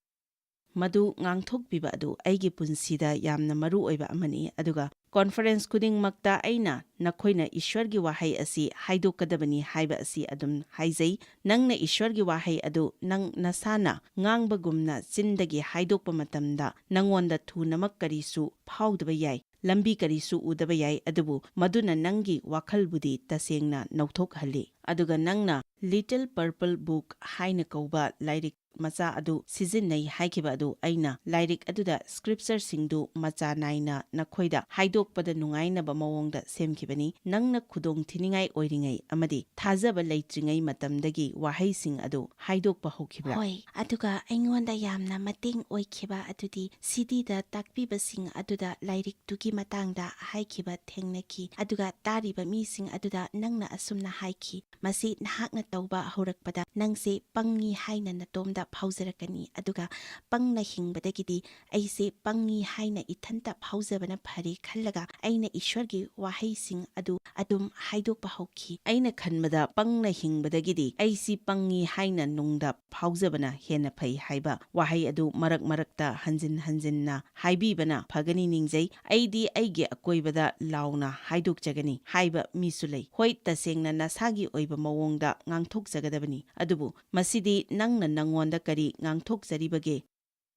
ꯃꯗꯨ ꯉꯥꯡꯊꯣꯛꯄꯤꯕ ꯑꯗꯨ ꯑꯩꯒꯤ ꯄꯨꯟꯁꯤꯗ ꯌꯥꯝꯅ ꯃꯔꯨ ꯑꯣꯏꯕ ꯑꯃꯅꯤ, ꯑꯗꯨꯒ ꯀꯣꯟꯐꯔꯦꯟꯁ ꯈꯨꯗꯤꯡꯃꯛꯇ ꯑꯩꯅ "ꯅꯈꯣꯏꯅ ꯏꯁ꯭ꯋꯔꯒꯤ ꯋꯥꯍꯩ ꯑꯁꯤ ꯍꯥꯏꯗꯣꯛꯀꯗꯕꯅꯤ" ꯍꯥꯏꯕ ꯑꯁꯤ ꯑꯗꯨꯝ ꯍꯥꯏꯖꯩ꯫ ꯅꯪꯅ ꯏꯁ꯭ꯋꯔꯒꯤ ꯋꯥꯍꯩ ꯑꯗꯨ ꯅꯪ ꯅꯁꯥꯅ ꯉꯥꯡꯕꯒꯨꯝꯅ ꯆꯤꯟꯗꯒꯤ ꯍꯥꯏꯗꯣꯛꯄ ꯃꯇꯝꯗ, ꯅꯉꯣꯟꯗ ꯊꯨꯅꯃꯛ ꯀꯔꯤꯁꯨ ꯐꯥꯎꯗꯕ ꯌꯥꯏ, ꯂꯝꯕꯤ ꯀꯔꯤꯁꯨ ꯎꯗꯕ ꯌꯥꯏ, ꯑꯗꯨꯕꯨ ꯃꯗꯨꯅ ꯅꯪꯒꯤ ꯋꯥꯈꯜꯕꯨꯗꯤ ꯇꯁꯦꯡꯅ ꯅꯧꯊꯣꯛꯍꯜꯂꯤ꯫ ꯑꯗꯨꯒ ꯅꯪꯅ "Little Purple Book" ꯍꯥꯏꯅ ꯀꯧꯕ ꯂꯥꯏꯔꯤꯛ ꯃꯆꯥ ꯑꯗꯨ ꯁꯤꯖꯤꯟꯅꯩ ꯍꯥꯏꯈꯤꯕ ꯑꯗꯨ ꯑꯩꯅ ꯂꯥꯏꯔꯤꯛ ꯑꯗꯨꯗ ꯁ꯭ꯀ꯭ꯔꯤꯞꯆꯔꯁꯤꯡꯗꯨ ꯃꯆꯥ ꯅꯥꯏꯅ ꯅꯈꯣꯏꯗ ꯍꯥꯏꯗꯣꯛꯄꯗ ꯅꯨꯡꯉꯥꯏꯅꯕ ꯃꯑꯣꯡꯗ ꯁꯦꯝꯈꯤꯕꯅꯤ꯫ ꯅꯪꯅ ꯈꯨꯗꯣꯡ ꯊꯤꯅꯤꯡꯉꯥꯏ ꯑꯣꯏꯔꯤꯉꯩ ꯑꯃꯗꯤ ꯊꯥꯖꯕ ꯂꯩꯇ꯭ꯔꯤꯉꯩ ꯃꯇꯝꯗꯒꯤ ꯋꯥꯍꯩꯁꯤꯡ ꯑꯗꯨ ꯍꯥꯏꯗꯣꯛꯄ ꯍꯧꯈꯤꯕ꯭ꯔꯥ? ꯍꯣꯏ, ꯑꯗꯨꯒ ꯑꯩꯉꯣꯟꯗ ꯌꯥꯝꯅ ꯃꯇꯦꯡ ꯑꯣꯏꯈꯤꯕ ꯑꯗꯨꯗꯤ ꯁꯤ ꯗꯤꯗ ꯇꯥꯛꯄꯤꯕꯁꯤꯡ ꯑꯗꯨꯗ ꯂꯥꯏꯔꯤꯛꯇꯨꯒꯤ ꯃꯇꯥꯡꯗ ꯍꯥꯏꯈꯤꯕ ꯊꯦꯡꯅꯈꯤ꯫ ꯑꯗꯨꯒ ꯇꯥꯔꯤꯕ ꯃꯤꯁꯤꯡ ꯑꯗꯨꯗ ꯅꯪꯅ ꯑꯁꯨꯝꯅ ꯍꯥꯏꯈꯤ, ꯃꯁꯤ ꯅꯍꯥꯛꯅ ꯇꯧꯕ ꯍꯧꯔꯛꯄꯗ ꯅꯪꯁꯦ ꯄꯪꯉꯤ ꯍꯥꯏꯅ ꯅꯇꯣꯝꯗ ꯐꯥꯎꯖꯔꯛꯀꯅꯤ, ꯑꯗꯨꯒ ꯄꯪꯅ ꯍꯤꯡꯕꯗꯒꯤꯗꯤ ꯑꯩꯁꯦ ꯄꯪꯉꯤ ꯍꯥꯏꯅ ꯏꯊꯟꯇ ꯐꯥꯎꯖꯕꯅ ꯐꯔꯦ ꯈꯜꯂꯒ ꯑꯩꯅ ꯏꯁ꯭ꯋꯔꯒꯤ ꯋꯥꯍꯩꯁꯤꯡ ꯑꯗꯨ ꯑꯗꯨꯝ ꯍꯥꯏꯗꯣꯛꯄ ꯍꯧꯈꯤ꯫ ꯑꯩꯅ ꯈꯟꯕꯗ ꯄꯪꯅ ꯍꯤꯡꯕꯗꯒꯤꯗꯤ ꯑꯩꯁꯤ ꯄꯪꯉꯤ ꯍꯥꯏꯅ ꯅꯨꯡꯗ ꯐꯥꯎꯖꯕꯅ ꯍꯦꯟꯅ ꯐꯩ ꯍꯥꯏꯕ ꯋꯥꯍꯩ ꯑꯗꯨ ꯃꯔꯛ ꯃꯔꯛꯇ ꯍꯟꯖꯤꯟ ꯍꯟꯖꯤꯟꯅ ꯍꯥꯏꯕꯤꯕꯅ ꯐꯒꯅꯤ ꯅꯤꯡꯖꯩ꯫ "ꯑꯩꯗꯤ ꯑꯩꯒꯤ ꯑꯀꯣꯏꯕꯗ ꯂꯥꯎꯅ ꯍꯥꯏꯗꯣꯛꯆꯒꯅꯤ" ꯍꯥꯏꯕ ꯃꯤꯁꯨ ꯂꯩ꯫ ꯍꯣꯏ, ꯇꯁꯦꯡꯅ ꯅꯁꯥꯒꯤ ꯑꯣꯏꯕ ꯃꯑꯣꯡꯗ ꯉꯥꯡꯊꯣꯛꯆꯒꯗꯕꯅꯤ, ꯑꯗꯨꯕꯨ ꯃꯁꯤꯗꯤ ꯅꯪꯅ ꯅꯪꯉꯣꯟꯗ ꯀꯔꯤ ꯉꯥꯡꯊꯣꯛꯆꯔꯤꯕꯒꯦ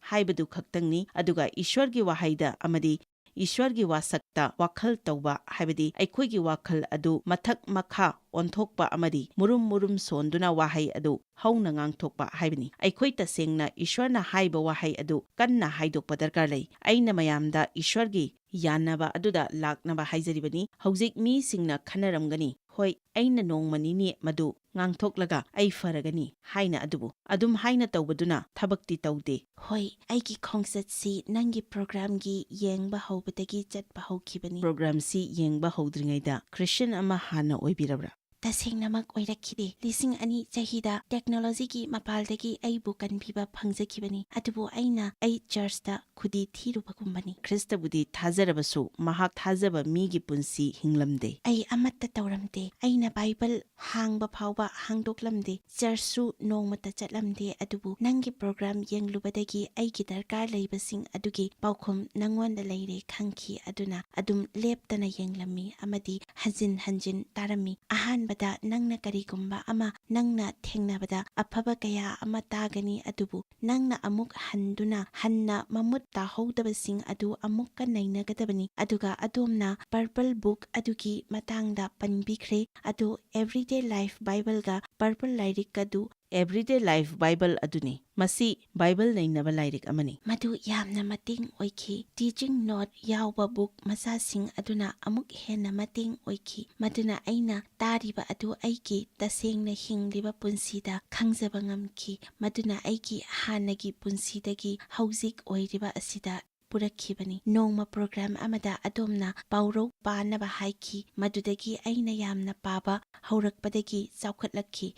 ꯍꯥꯏꯕꯗꯨ ꯈꯛꯇꯪꯅꯤ꯫ ꯑꯗꯨꯒ ꯏꯁ꯭ꯋꯔꯒꯤ ꯋꯥꯍꯩꯗ ꯑꯃꯗꯤ ꯏꯁ꯭ꯋꯔꯒꯤ ꯋꯥꯁꯛꯇ ꯋꯥꯈꯜ ꯇꯧꯕ, ꯍꯥꯏꯕꯗꯤ ꯑꯩꯈꯣꯏꯒꯤ ꯋꯥꯈꯜ ꯑꯗꯨ ꯃꯊꯛ ꯃꯈꯥ ꯑꯣꯟꯊꯣꯛꯄ ꯑꯃꯗꯤ ꯃꯨꯔꯨꯝ ꯃꯨꯔꯨꯝ ꯁꯣꯟꯗꯨꯅ ꯋꯥꯍꯩ ꯑꯗꯨ ꯍꯧꯅ ꯉꯥꯡꯊꯣꯛꯄ ꯍꯥꯏꯕꯅꯤ꯫ ꯑꯩꯈꯣꯏ ꯇꯁꯦꯡꯅ ꯏꯁ꯭ꯋꯔꯅ ꯍꯥꯏꯕ ꯋꯥꯍꯩ ꯑꯗꯨ ꯀꯟꯅ ꯍꯥꯏꯗꯣꯛꯄ ꯗꯔꯀꯥꯔ ꯂꯩ꯫ ꯑꯩꯅ ꯃꯌꯥꯝꯗ ꯏꯁ꯭ꯋꯔꯒꯤ ꯌꯥꯅꯕ ꯑꯗꯨꯗ ꯂꯥꯛꯅꯕ ꯍꯥꯏꯖꯔꯤꯕꯅꯤ꯫ ꯍꯧꯖꯤꯛ ꯃꯤꯁꯤꯡꯅ ꯈꯟꯅꯔꯝꯒꯅꯤ, "ꯍꯣꯏ, ꯑꯩꯅ ꯅꯣꯡꯃ ꯅꯤꯅꯤ ꯃꯗꯨ ꯉꯥꯡꯊꯣꯛꯂꯒ ꯑꯩ ꯐꯔꯒꯅꯤ" ꯍꯥꯏꯅ꯫ ꯑꯗꯨꯕꯨ ꯑꯗꯨꯝ ꯍꯥꯏꯅ ꯇꯧꯕꯗꯨꯅ ꯊꯕꯛꯇꯤ ꯇꯧꯗꯦ꯫ "ꯍꯣꯏ, ꯑꯩꯒꯤ ꯈꯣꯡꯆꯠꯁꯤ ꯅꯪꯒꯤ ꯄ꯭ꯔꯣꯒ꯭ꯔꯥꯝꯒꯤ ꯌꯦꯡꯕ ꯍꯧꯕꯗꯒꯤ ꯆꯠꯄ ꯍꯧꯈꯤꯕꯅꯤ"꯫ ꯄ꯭ꯔꯣꯒ꯭ꯔꯥꯝꯁꯤ ꯌꯦꯡꯕ ꯍꯧꯗ꯭ꯔꯤꯉꯩꯗ ꯈ꯭ꯔꯤꯁꯇꯤꯌꯟ ꯑꯃ ꯍꯥꯟꯅ ꯑꯣꯏꯕꯤꯔꯕ꯭ꯔꯥ? "ꯇꯁꯦꯡꯅꯃꯛ ꯑꯣꯏꯔꯛꯈꯤꯗꯦ꯫ ꯂꯤꯁꯤꯡ ꯑꯅꯤ ꯆꯍꯤꯗ ꯇꯦꯛꯅꯣꯂꯣꯖꯤꯒꯤ ꯃꯄꯥꯜꯗꯒꯤ ꯑꯩꯕꯨ ꯀꯟꯕꯤꯕ ꯐꯪꯖꯈꯤꯕꯅꯤ, ꯑꯗꯨꯕꯨ ꯑꯩꯅ ꯑꯩ ꯆꯔꯆꯇ ꯈꯨꯗꯤ ꯊꯤꯔꯨꯕꯒꯨꯝꯕꯅꯤ"꯫ ꯈ꯭ꯔꯤꯁꯇꯕꯨꯗꯤ ꯊꯥꯖꯔꯕꯁꯨ ꯃꯍꯥꯛ ꯊꯥꯖꯕ ꯃꯤꯒꯤ ꯄꯨꯟꯁꯤ ꯍꯤꯡꯂꯝꯗꯦ꯫ "ꯑꯩ ꯑꯃꯠꯇ ꯇꯧꯔꯝꯗꯦ꯫ ꯑꯩꯅ ꯕꯥꯏꯕꯜ ꯍꯥꯡꯕ ꯐꯥꯎꯕ ꯍꯥꯡꯗꯣꯛꯂꯝꯗꯦ꯫ ꯆꯔꯆꯁꯨ ꯅꯣꯡꯃꯇ ꯆꯠꯂꯝꯗꯦ꯫ ꯑꯗꯨꯕꯨ ꯅꯪꯒꯤ ꯄ꯭ꯔꯣꯒ꯭ꯔꯥꯝ ꯌꯦꯡꯂꯨꯕꯗꯒꯤ ꯑꯩꯒꯤ ꯗꯔꯀꯥꯔ ꯂꯩꯕꯁꯤꯡ ꯑꯗꯨꯒꯤ ꯄꯥꯎꯈꯨꯝ ꯅꯪꯉꯣꯟꯗ ꯂꯩꯔꯦ ꯈꯪꯈꯤ꯫ ꯑꯗꯨꯅ ꯑꯗꯨꯝ ꯂꯦꯞꯇꯅ ꯌꯦꯡꯂꯝꯃꯤ ꯑꯃꯗꯤ ꯍꯟꯖꯤꯟ ꯍꯟꯖꯤꯟ ꯇꯥꯔꯝꯃꯤ꯫ ꯑꯍꯥꯟꯕꯗ ꯅꯪꯅ ꯀꯔꯤꯒꯨꯝꯕ ꯑꯃ ꯅꯪꯅ ꯊꯦꯡꯅꯕꯗ ꯑꯐꯕ ꯀꯌꯥ ꯑꯃ ꯇꯥꯒꯅꯤ, ꯑꯗꯨꯕꯨ ꯅꯪꯅ ꯑꯃꯨꯛ ꯍꯟꯗꯨꯅ ꯍꯟꯅ ꯃꯃꯨꯠ ꯇꯥꯍꯧꯗꯕꯁꯤꯡ ꯑꯗꯨ ꯑꯃꯨꯛꯀ ꯅꯩꯅꯒꯗꯕꯅꯤ"꯫ ꯑꯗꯨꯒ ꯑꯗꯣꯝꯅ ꯄꯔꯄꯜ ꯕꯨꯛ ꯑꯗꯨꯒꯤ ꯃꯇꯥꯡꯗ ꯄꯟꯕꯤꯈ꯭ꯔꯦ꯫ ꯑꯗꯨ ꯑꯦꯚ꯭ꯔꯤꯗꯦ ꯂꯥꯏꯐ ꯕꯥꯏꯕꯜꯒ ꯄꯔꯄꯜ ꯂꯥꯏꯔꯤꯛ ꯑꯗꯨ ꯑꯦꯚ꯭ꯔꯤꯗꯦ ꯂꯥꯏꯐ ꯕꯥꯏꯕꯜ ꯑꯗꯨꯅꯤ꯫ ꯃꯁꯤ ꯕꯥꯏꯕꯜ ꯅꯩꯅꯕ ꯂꯥꯏꯔꯤꯛ ꯑꯃꯅꯤ꯫ ꯃꯗꯨ ꯌꯥꯝꯅ ꯃꯇꯦꯡ ꯑꯣꯏꯈꯤ꯫ ꯇꯤꯆꯤꯡ ꯅꯣꯠ ꯌꯥꯎꯕ ꯕꯨꯛ ꯃꯆꯥꯁꯤꯡ ꯑꯗꯨꯅ ꯑꯃꯨꯛ ꯍꯦꯟꯅ ꯃꯇꯦꯡ ꯑꯣꯏꯈꯤ꯫ ꯃꯗꯨꯅ ꯑꯩꯅ ꯇꯥꯔꯤꯕ ꯑꯗꯨ ꯑꯩꯒꯤ ꯇꯁꯦꯡꯅ ꯍꯤꯡꯂꯤꯕ ꯄꯨꯟꯁꯤꯗ ꯈꯪꯖꯕ ꯉꯝꯈꯤ꯫ ꯃꯗꯨꯅ ꯑꯩꯒꯤ ꯍꯥꯟꯅꯒꯤ ꯄꯨꯟꯁꯤꯗꯒꯤ ꯍꯧꯖꯤꯛ ꯑꯣꯏꯔꯤꯕ ꯑꯁꯤꯗ ꯄꯨꯔꯛꯈꯤꯕꯅꯤ꯫ ꯅꯣꯡꯃ ꯄ꯭ꯔꯣꯒ꯭ꯔꯥꯝ ꯑꯃꯗ ꯑꯗꯣꯝꯅ ꯄꯥꯎꯔꯧ ꯄꯥꯅꯕ ꯍꯥꯏꯈꯤ꯫ ꯃꯗꯨꯗꯒꯤ ꯑꯩꯅ ꯌꯥꯝꯅ ꯄꯥꯕ ꯍꯧꯔꯛꯄꯗꯒꯤ ꯆꯥꯎꯈꯠꯂꯛꯈꯤ꯫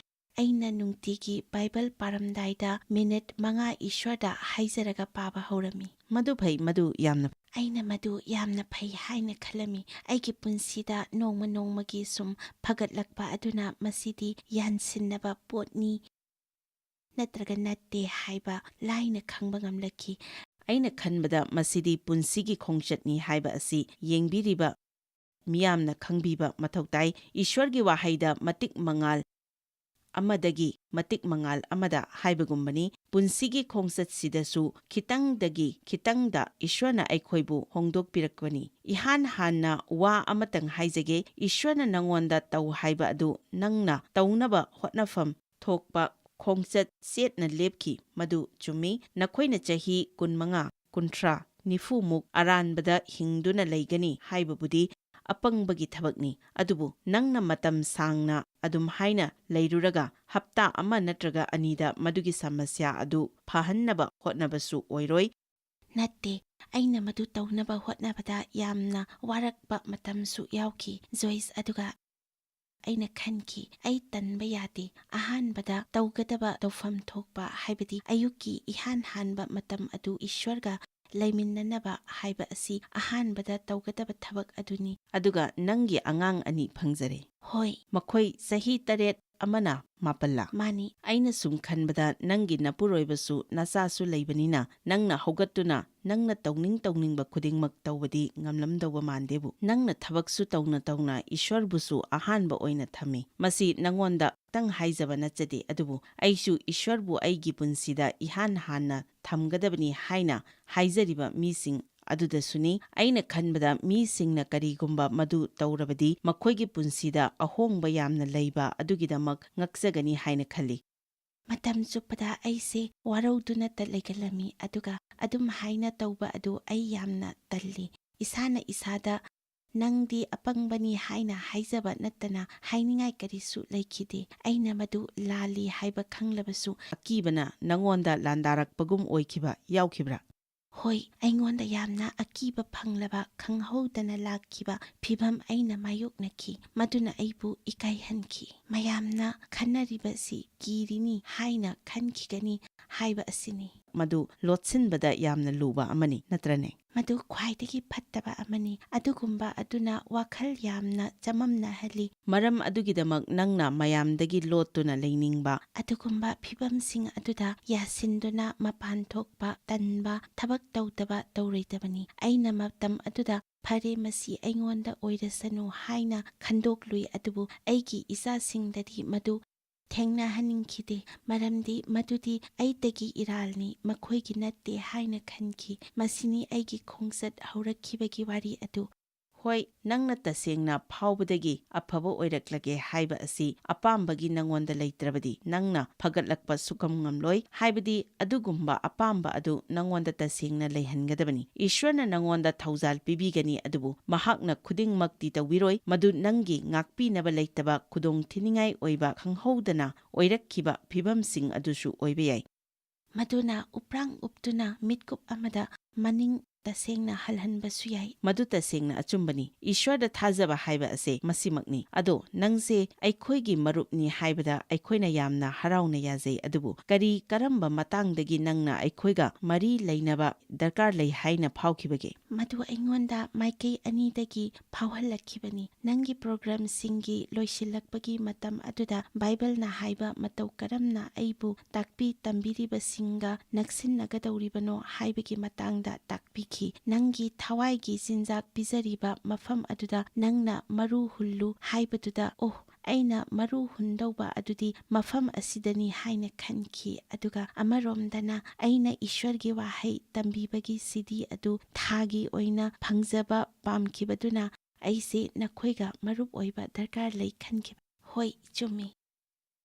ꯑꯩꯅ ꯅꯨꯡꯇꯤꯒꯤ ꯕꯥꯏꯕꯜ ꯄꯥꯔꯝꯗꯥꯏꯗ ꯃꯤꯅꯤꯠ ꯃꯉꯥ ꯏꯁ꯭ꯋꯔꯗ ꯍꯥꯏꯖꯔꯒ ꯄꯥꯕ ꯍꯧꯔꯝꯃꯤ꯫ "ꯃꯗꯨ ꯐꯩ, ꯃꯗꯨ ꯌꯥꯝꯅ ꯐꯩ꯫" ꯑꯩꯅ ꯃꯗꯨ ꯌꯥꯝꯅ ꯐꯩ ꯍꯥꯏꯅ ꯈꯜꯂꯝꯃꯤ꯫ ꯑꯩꯒꯤ ꯄꯨꯟꯁꯤꯗ ꯅꯣꯡꯃ ꯅꯣꯡꯃꯒꯤ ꯁꯨꯝ ꯐꯒꯠꯂꯛꯄ ꯑꯗꯨꯅ ꯃꯁꯤꯗꯤ ꯌꯥꯟꯁꯤꯟꯅꯕ ꯄꯣꯠꯅꯤ ꯅꯠꯇ꯭ꯔꯒ ꯅꯠꯇꯦ ꯍꯥꯏꯕ ꯂꯥꯏꯅ ꯈꯪꯕ ꯉꯝꯂꯛꯈꯤ꯫ ꯑꯩꯅ ꯈꯟꯕꯗ ꯃꯁꯤꯗꯤ ꯄꯨꯟꯁꯤꯒꯤ ꯈꯣꯡꯆꯠꯅꯤ ꯍꯥꯏꯕ ꯑꯁꯤ ꯌꯦꯡꯕꯤꯔꯤꯕ ꯃꯤꯌꯥꯝꯅ ꯈꯪꯕꯤꯕ ꯃꯊꯧ ꯇꯥꯏ꯫ ꯏꯁ꯭ꯋꯔꯒꯤ ꯋꯥꯍꯩꯗ ꯃꯇꯤꯛ ꯃꯉꯥꯜ ꯑꯃꯗꯒꯤ ꯃꯇꯤꯛ ꯃꯉꯥꯜ ꯑꯃꯗ ꯍꯥꯏꯕꯒꯨꯝꯕꯅꯤ꯫ ꯄꯨꯟꯁꯤꯒꯤ ꯈꯣꯡꯆꯠꯁꯤꯗꯁꯨ ꯈꯤꯇꯪꯗꯒꯤ ꯈꯤꯇꯪꯗ ꯏꯁ꯭ꯋꯔꯅ ꯑꯩꯈꯣꯏꯕꯨ ꯍꯣꯡꯗꯣꯛꯄꯤꯔꯛꯄꯅꯤ꯫ ꯏꯍꯥꯟ ꯍꯥꯟꯅ ꯋꯥ ꯑꯃꯇꯪ ꯍꯥꯏꯖꯒꯦ, ꯏꯁ꯭ꯋꯔꯅ ꯅꯉꯣꯟꯗ ꯇꯧ ꯍꯥꯏꯕ ꯑꯗꯨ ꯅꯪꯅ ꯇꯧꯅꯕ ꯍꯣꯠꯅꯐꯝ ꯊꯣꯛꯄ ꯈꯣꯡꯆꯠ ꯆꯦꯠꯅ ꯂꯦꯞꯈꯤ꯫ ꯃꯗꯨ ꯆꯨꯝꯃꯤ꯫ ꯅꯈꯣꯏꯅ ꯆꯍꯤ ꯀꯨꯟꯃꯉꯥ, ꯀꯨꯟꯊ꯭ꯔꯥ, ꯅꯤꯐꯨꯃꯨꯛ ꯑꯔꯥꯟꯕꯗ ꯍꯤꯡꯗꯨꯅ ꯂꯩꯒꯅꯤ ꯍꯥꯏꯕꯕꯨꯗꯤ ꯑꯄꯪꯕꯒꯤ ꯊꯕꯛꯅꯤ꯫ ꯑꯗꯨꯕꯨ ꯅꯪꯅ ꯃꯇꯝ ꯁꯥꯡꯅ ꯑꯗꯨꯝ ꯍꯥꯏꯅ ꯂꯩꯔꯨꯔꯒ ꯍꯞꯇꯥ ꯑꯃ ꯅꯠꯇ꯭ꯔꯒ ꯑꯅꯤꯗ ꯃꯗꯨꯒꯤ ꯁꯃꯁ꯭ꯌꯥ ꯑꯗꯨ ꯐꯍꯟꯅꯕ ꯍꯣꯠꯅꯕꯁꯨ ꯑꯣꯏꯔꯣꯏ꯫ ꯅꯠꯇꯦ, ꯑꯩꯅ ꯃꯗꯨ ꯇꯧꯅꯕ ꯍꯣꯠꯅꯕꯗ ꯌꯥꯝꯅ ꯋꯥꯔꯛꯄ ꯃꯇꯝꯁꯨ ꯌꯥꯎꯈꯤ, ꯖꯣꯏꯁ꯫ ꯑꯗꯨꯒ ꯑꯩꯅ ꯈꯟꯈꯤ, "ꯑꯩ ꯇꯟꯕ ꯌꯥꯗꯦ꯫ ꯑꯍꯥꯟꯕꯗ ꯇꯧꯒꯗꯕ ꯇꯧꯐꯝ ꯊꯣꯛꯄ, ꯍꯥꯏꯕꯗꯤ ꯑꯌꯨꯛꯀꯤ ꯏꯍꯥꯟ ꯍꯥꯟꯕ ꯃꯇꯝ ꯑꯗꯨ ꯏꯁ꯭ꯋꯔꯒ ꯂꯩꯃꯤꯟꯅꯅꯕ ꯍꯥꯏꯕ ꯑꯁꯤ ꯑꯍꯥꯟꯕꯗ ꯇꯧꯒꯗꯕ ꯊꯕꯛ ꯑꯗꯨꯅꯤ꯫" ꯑꯗꯨꯒ ꯅꯪꯒꯤ ꯑꯉꯥꯡ ꯑꯅꯤ ꯐꯪꯖꯔꯦ꯫ ꯍꯣꯏ꯫ ꯃꯈꯣꯏ ꯆꯍꯤ ꯇꯔꯦꯠ ꯑꯃꯅ ꯃꯥꯄꯜꯂ? ꯃꯥꯅꯤ꯫ ꯑꯩꯅ ꯁꯨꯝ ꯈꯟꯕꯗ ꯅꯪꯒꯤ ꯅꯄꯨꯔꯣꯏꯕꯁꯨ ꯅꯆꯥꯁꯨ ꯂꯩꯕꯅꯤꯅ ꯅꯪꯅ ꯍꯧꯒꯠꯇꯨꯅ ꯅꯪꯅ ꯇꯧꯅꯤꯡ ꯇꯧꯅꯤꯡꯕ ꯈꯨꯗꯤꯡꯃꯛ ꯇꯧꯕꯗꯤ ꯉꯝꯂꯝꯗꯧꯕ ꯃꯥꯟꯗꯦꯕꯨ꯫ ꯅꯪꯅ ꯊꯕꯛꯁꯨ ꯇꯧꯅ ꯇꯧꯅ ꯏꯁ꯭ꯋꯔꯕꯨꯁꯨ ꯑꯍꯥꯟꯕ ꯑꯣꯏꯅ ꯊꯝꯃꯤ꯫ ꯃꯁꯤ ꯅꯉꯣꯟꯗ ꯈꯛꯇꯪ ꯍꯥꯏꯖꯕ ꯅꯠꯆꯗꯦ, ꯑꯗꯨꯕꯨ ꯑꯩꯁꯨ ꯏꯁ꯭ꯋꯔꯕꯨ ꯑꯩꯒꯤ ꯄꯨꯟꯁꯤꯗ ꯏꯍꯥꯟ ꯍꯥꯟꯅ ꯊꯝꯒꯗꯕꯅꯤ ꯍꯥꯏꯅ ꯍꯥꯏꯖꯔꯤꯕ ꯃꯤꯁꯤꯡ ꯑꯗꯨꯗꯁꯨꯅꯤ꯫ ꯑꯩꯅ ꯈꯟꯕꯗ ꯃꯤꯁꯤꯡꯅ ꯀꯔꯤꯒꯨꯝꯕ ꯃꯗꯨ ꯇꯧꯔꯕꯗꯤ ꯃꯈꯣꯏꯒꯤ ꯄꯨꯟꯁꯤꯗ ꯑꯍꯣꯡꯕ ꯌꯥꯝꯅ ꯂꯩꯕ ꯑꯗꯨꯒꯤꯗꯃꯛ ꯉꯛꯆꯒꯅꯤ ꯍꯥꯏꯅ ꯈꯜꯂꯤ꯫ ꯃꯇꯝ ꯆꯨꯞꯄꯗ ꯑꯩꯁꯦ ꯋꯥꯔꯧꯗꯨꯅꯇ ꯂꯩꯒꯜꯂꯝꯃꯤ, ꯑꯗꯨꯒ ꯑꯗꯨꯝ ꯍꯥꯏꯅ ꯇꯧꯕ ꯑꯗꯨ ꯑꯩ ꯌꯥꯝꯅ ꯇꯜꯂꯤ꯫ ꯏꯁꯥꯅ ꯏꯁꯥꯗ "ꯅꯪꯗꯤ ꯑꯄꯪꯕꯅꯤ" ꯍꯥꯏꯅ ꯍꯥꯏꯖꯕ ꯅꯠꯇꯅ ꯍꯥꯏꯅꯤꯡꯉꯥꯏ ꯀꯔꯤꯁꯨ ꯂꯩꯈꯤꯗꯦ꯫ ꯑꯩꯅ ꯃꯗꯨ ꯂꯥꯜꯂꯤ ꯍꯥꯏꯕ ꯈꯪꯂꯕꯁꯨ꯫ ꯑꯀꯤꯕꯅ ꯅꯉꯣꯟꯗ ꯂꯥꯟꯗꯥꯔꯛꯄꯒꯨꯝ ꯑꯣꯏꯈꯤꯕ ꯌꯥꯎꯈꯤꯕ꯭ꯔꯥ? ꯍꯣꯏ, ꯑꯩꯉꯣꯟꯗ ꯌꯥꯝꯅ ꯑꯀꯤꯕ ꯐꯪꯂꯕ, ꯈꯪꯍꯧꯗꯅ ꯂꯥꯛꯈꯤꯕ ꯐꯤꯚꯝ ꯑꯩꯅ ꯃꯥꯌꯣꯛꯅꯈꯤ꯫ ꯃꯗꯨꯅ ꯑꯩꯕꯨ ꯏꯀꯥꯏꯍꯟꯈꯤ꯫ ꯃꯌꯥꯝꯅ ꯈꯟꯅꯔꯤꯕꯁꯤ ꯀꯤꯔꯤꯅꯤ ꯍꯥꯏꯅ ꯈꯟꯈꯤꯒꯅꯤ ꯍꯥꯏꯕ ꯑꯁꯤꯅꯤ꯫ ꯃꯗꯨ ꯂꯣꯠꯁꯤꯟꯕꯗ ꯌꯥꯝꯅ ꯂꯨꯕ ꯑꯃꯅꯤ, ꯅꯠꯇ꯭ꯔꯅꯦ? ꯃꯗꯨ ꯈ꯭ꯋꯥꯏꯗꯒꯤ ꯐꯠꯇꯕ ꯑꯃꯅꯤ꯫ ꯑꯗꯨꯒꯨꯝꯕ ꯑꯗꯨꯅ ꯋꯥꯈꯜ ꯌꯥꯝꯅ ꯆꯃꯝꯅꯍꯜꯂꯤ꯫ ꯃꯔꯝ ꯑꯗꯨꯒꯤꯗꯃꯛ ꯅꯪꯅ ꯃꯌꯥꯝꯗꯒꯤ ꯂꯣꯠꯇꯨꯅ ꯂꯩꯅꯤꯡꯕ꯫ ꯑꯗꯨꯒꯨꯝꯕ ꯐꯤꯚꯝꯁꯤꯡ ꯑꯗꯨꯗ ꯌꯥꯁꯤꯟꯗꯨꯅ ꯃꯄꯥꯟ ꯊꯣꯛꯄ ꯇꯟꯕ, ꯊꯕꯛ ꯇꯧꯗꯕ ꯇꯧꯔꯣꯏꯗꯕꯅꯤ꯫ ꯑꯩꯅ ꯃꯇꯝ ꯑꯗꯨꯗ "ꯐꯔꯦ, ꯃꯁꯤ ꯑꯩꯉꯣꯟꯗ ꯑꯣꯏꯔꯁꯅꯨ" ꯍꯥꯏꯅ ꯈꯟꯗꯣꯛꯂꯨꯏ, ꯑꯗꯨꯕꯨ ꯑꯩꯒꯤ ꯏꯆꯥꯁꯤꯡꯗꯗꯤ ꯃꯗꯨ ꯊꯦꯡꯅꯍꯟꯅꯤꯡꯈꯤꯗꯦ, ꯃꯔꯝꯗꯤ ꯃꯗꯨꯗꯤ ꯑꯩꯇꯒꯤ ꯏꯔꯥꯜꯅꯤ, ꯃꯈꯣꯏꯒꯤ ꯅꯠꯇꯦ ꯍꯥꯏꯅ ꯈꯟꯈꯤ꯫ ꯃꯁꯤꯅꯤ ꯑꯩꯒꯤ ꯈꯣꯡꯆꯠ ꯍꯧꯔꯛꯈꯤꯕꯒꯤ ꯋꯥꯔꯤ ꯑꯗꯨ꯫ ꯍꯣꯏ, ꯅꯪꯅ ꯇꯁꯦꯡꯅ ꯐꯥꯎꯕꯗꯒꯤ ꯑꯐꯕ ꯑꯣꯏꯔꯛꯂꯒꯦ ꯍꯥꯏꯕ ꯑꯁꯤ ꯑꯄꯥꯝꯕꯒꯤ ꯅꯉꯣꯟꯗ ꯂꯩꯇ꯭ꯔꯕꯗꯤ, ꯅꯪꯅ ꯐꯒꯠꯂꯛꯄ ꯁꯨꯛꯉꯝ ꯉꯝꯂꯣꯏ, ꯍꯥꯏꯕꯗꯤ ꯑꯗꯨꯒꯨꯝꯕ ꯑꯄꯥꯝꯕ ꯑꯗꯨ ꯅꯉꯣꯟꯗ ꯇꯁꯦꯡꯅ ꯂꯩꯍꯟꯒꯗꯕꯅꯤ꯫ ꯏꯁ꯭ꯋꯔꯅ ꯅꯉꯣꯟꯗ ꯊꯧꯖꯥꯜ ꯄꯤꯕꯤꯒꯅꯤ, ꯑꯗꯨꯕꯨ ꯃꯍꯥꯛꯅ ꯈꯨꯗꯤꯡꯃꯛꯇꯤ ꯇꯧꯕꯤꯔꯣꯏ꯫ ꯃꯗꯨ ꯅꯪꯒꯤ ꯉꯥꯛꯄꯤꯅꯕ ꯂꯩꯇꯕ, ꯈꯨꯗꯣꯡꯊꯤꯅꯤꯡꯉꯥꯏ ꯑꯣꯏꯕ, ꯈꯪꯍꯧꯗꯅ ꯑꯣꯏꯔꯛꯈꯤꯕ ꯐꯤꯚꯝꯁꯤꯡ ꯑꯗꯨꯁꯨ ꯑꯣꯏꯕ ꯌꯥꯏ꯫ ꯃꯗꯨꯅ ꯎꯄ꯭ꯔꯥꯡ ꯎꯞꯇꯨꯅ ꯃꯤꯠꯀꯨꯞ ꯑꯃꯗ ꯃꯅꯤꯡ ꯇꯁꯦꯡꯅ ꯍꯜꯍꯟꯕꯁꯨ ꯌꯥꯏ꯫ ꯃꯗꯨ ꯇꯁꯦꯡꯅ ꯑꯆꯨꯝꯕꯅꯤ꯫ ꯏꯁ꯭ꯋꯔꯗ ꯊꯥꯖꯕ ꯍꯥꯏꯕ ꯑꯁꯦ ꯃꯁꯤꯃꯛꯅꯤ꯫ ꯑꯗꯣ, ꯅꯪꯁꯦ ꯑꯩꯈꯣꯏꯒꯤ ꯃꯔꯨꯞꯅꯤ ꯍꯥꯏꯕꯗ ꯑꯩꯈꯣꯏꯅ ꯌꯥꯝꯅ ꯍꯔꯥꯎꯅ ꯌꯥꯖꯩ, ꯑꯗꯨꯕꯨ ꯀꯔꯤ ꯀꯔꯝꯕ ꯃꯇꯥꯡꯗꯒꯤ ꯅꯪꯅ ꯑꯩꯈꯣꯏꯒ ꯃꯔꯤ ꯂꯩꯅꯕ ꯗꯔꯀꯥꯔ ꯂꯩ ꯍꯥꯏꯅ ꯐꯥꯎꯈꯤꯕꯒꯦ? ꯃꯗꯨ ꯑꯩꯉꯣꯟꯗ ꯃꯥꯏꯀꯩ ꯑꯅꯤꯗꯒꯤ ꯐꯥꯎꯍꯜꯂꯛꯈꯤꯕꯅꯤ꯫ ꯅꯪꯒꯤ ꯄ꯭ꯔꯣꯒ꯭ꯔꯥꯝꯁꯤꯡꯒꯤ ꯂꯣꯏꯁꯤꯜꯂꯛꯄꯒꯤ ꯃꯇꯝ ꯑꯗꯨꯗ ꯕꯥꯏꯕꯜꯅ ꯍꯥꯏꯕ ꯃꯇꯧ ꯀꯔꯝꯅ ꯑꯩꯕꯨ ꯇꯥꯛꯄꯤ ꯇꯝꯕꯤꯔꯤꯕꯁꯤꯡꯒ ꯅꯛꯁꯤꯟꯅꯒꯗꯧꯔꯤꯕꯅꯣ ꯍꯥꯏꯕꯒꯤ ꯃꯇꯥꯡꯗ ꯇꯥꯛꯄꯤꯈꯤ꯫ ꯅꯪꯒꯤ ꯊꯋꯥꯏꯒꯤ ꯆꯤꯟꯖꯥꯛ ꯄꯤꯖꯔꯤꯕ ꯃꯐꯝ ꯑꯗꯨꯗ ꯅꯪꯅ ꯃꯔꯨ ꯍꯨꯜꯂꯨ ꯍꯥꯏꯕꯗꯨꯗ, "ꯑꯣꯍ, ꯑꯩꯅ ꯃꯔꯨ ꯍꯨꯟꯗꯧꯕ ꯑꯗꯨꯗꯤ ꯃꯐꯝ ꯑꯁꯤꯗꯅꯤ" ꯍꯥꯏꯅ ꯈꯟꯈꯤ꯫ ꯑꯗꯨꯒ ꯑꯃꯔꯣꯝꯗꯅ ꯑꯩꯅ ꯏꯁ꯭ꯋꯔꯒꯤ ꯋꯥꯍꯩ ꯇꯝꯕꯤꯕꯒꯤ ꯁꯤꯗꯤ ꯑꯗꯨ ꯊꯥꯒꯤ ꯑꯣꯏꯅ ꯐꯪꯖꯕ ꯄꯥꯝꯈꯤꯕꯗꯨꯅ ꯑꯩꯁꯦ ꯅꯈꯣꯏꯒ ꯃꯔꯨꯞ ꯑꯣꯏꯕ ꯗꯔꯀꯥꯔ ꯂꯩ ꯈꯟꯈꯤꯕ꯫ ꯍꯣꯏ, ꯆꯨꯝꯃꯤ꯫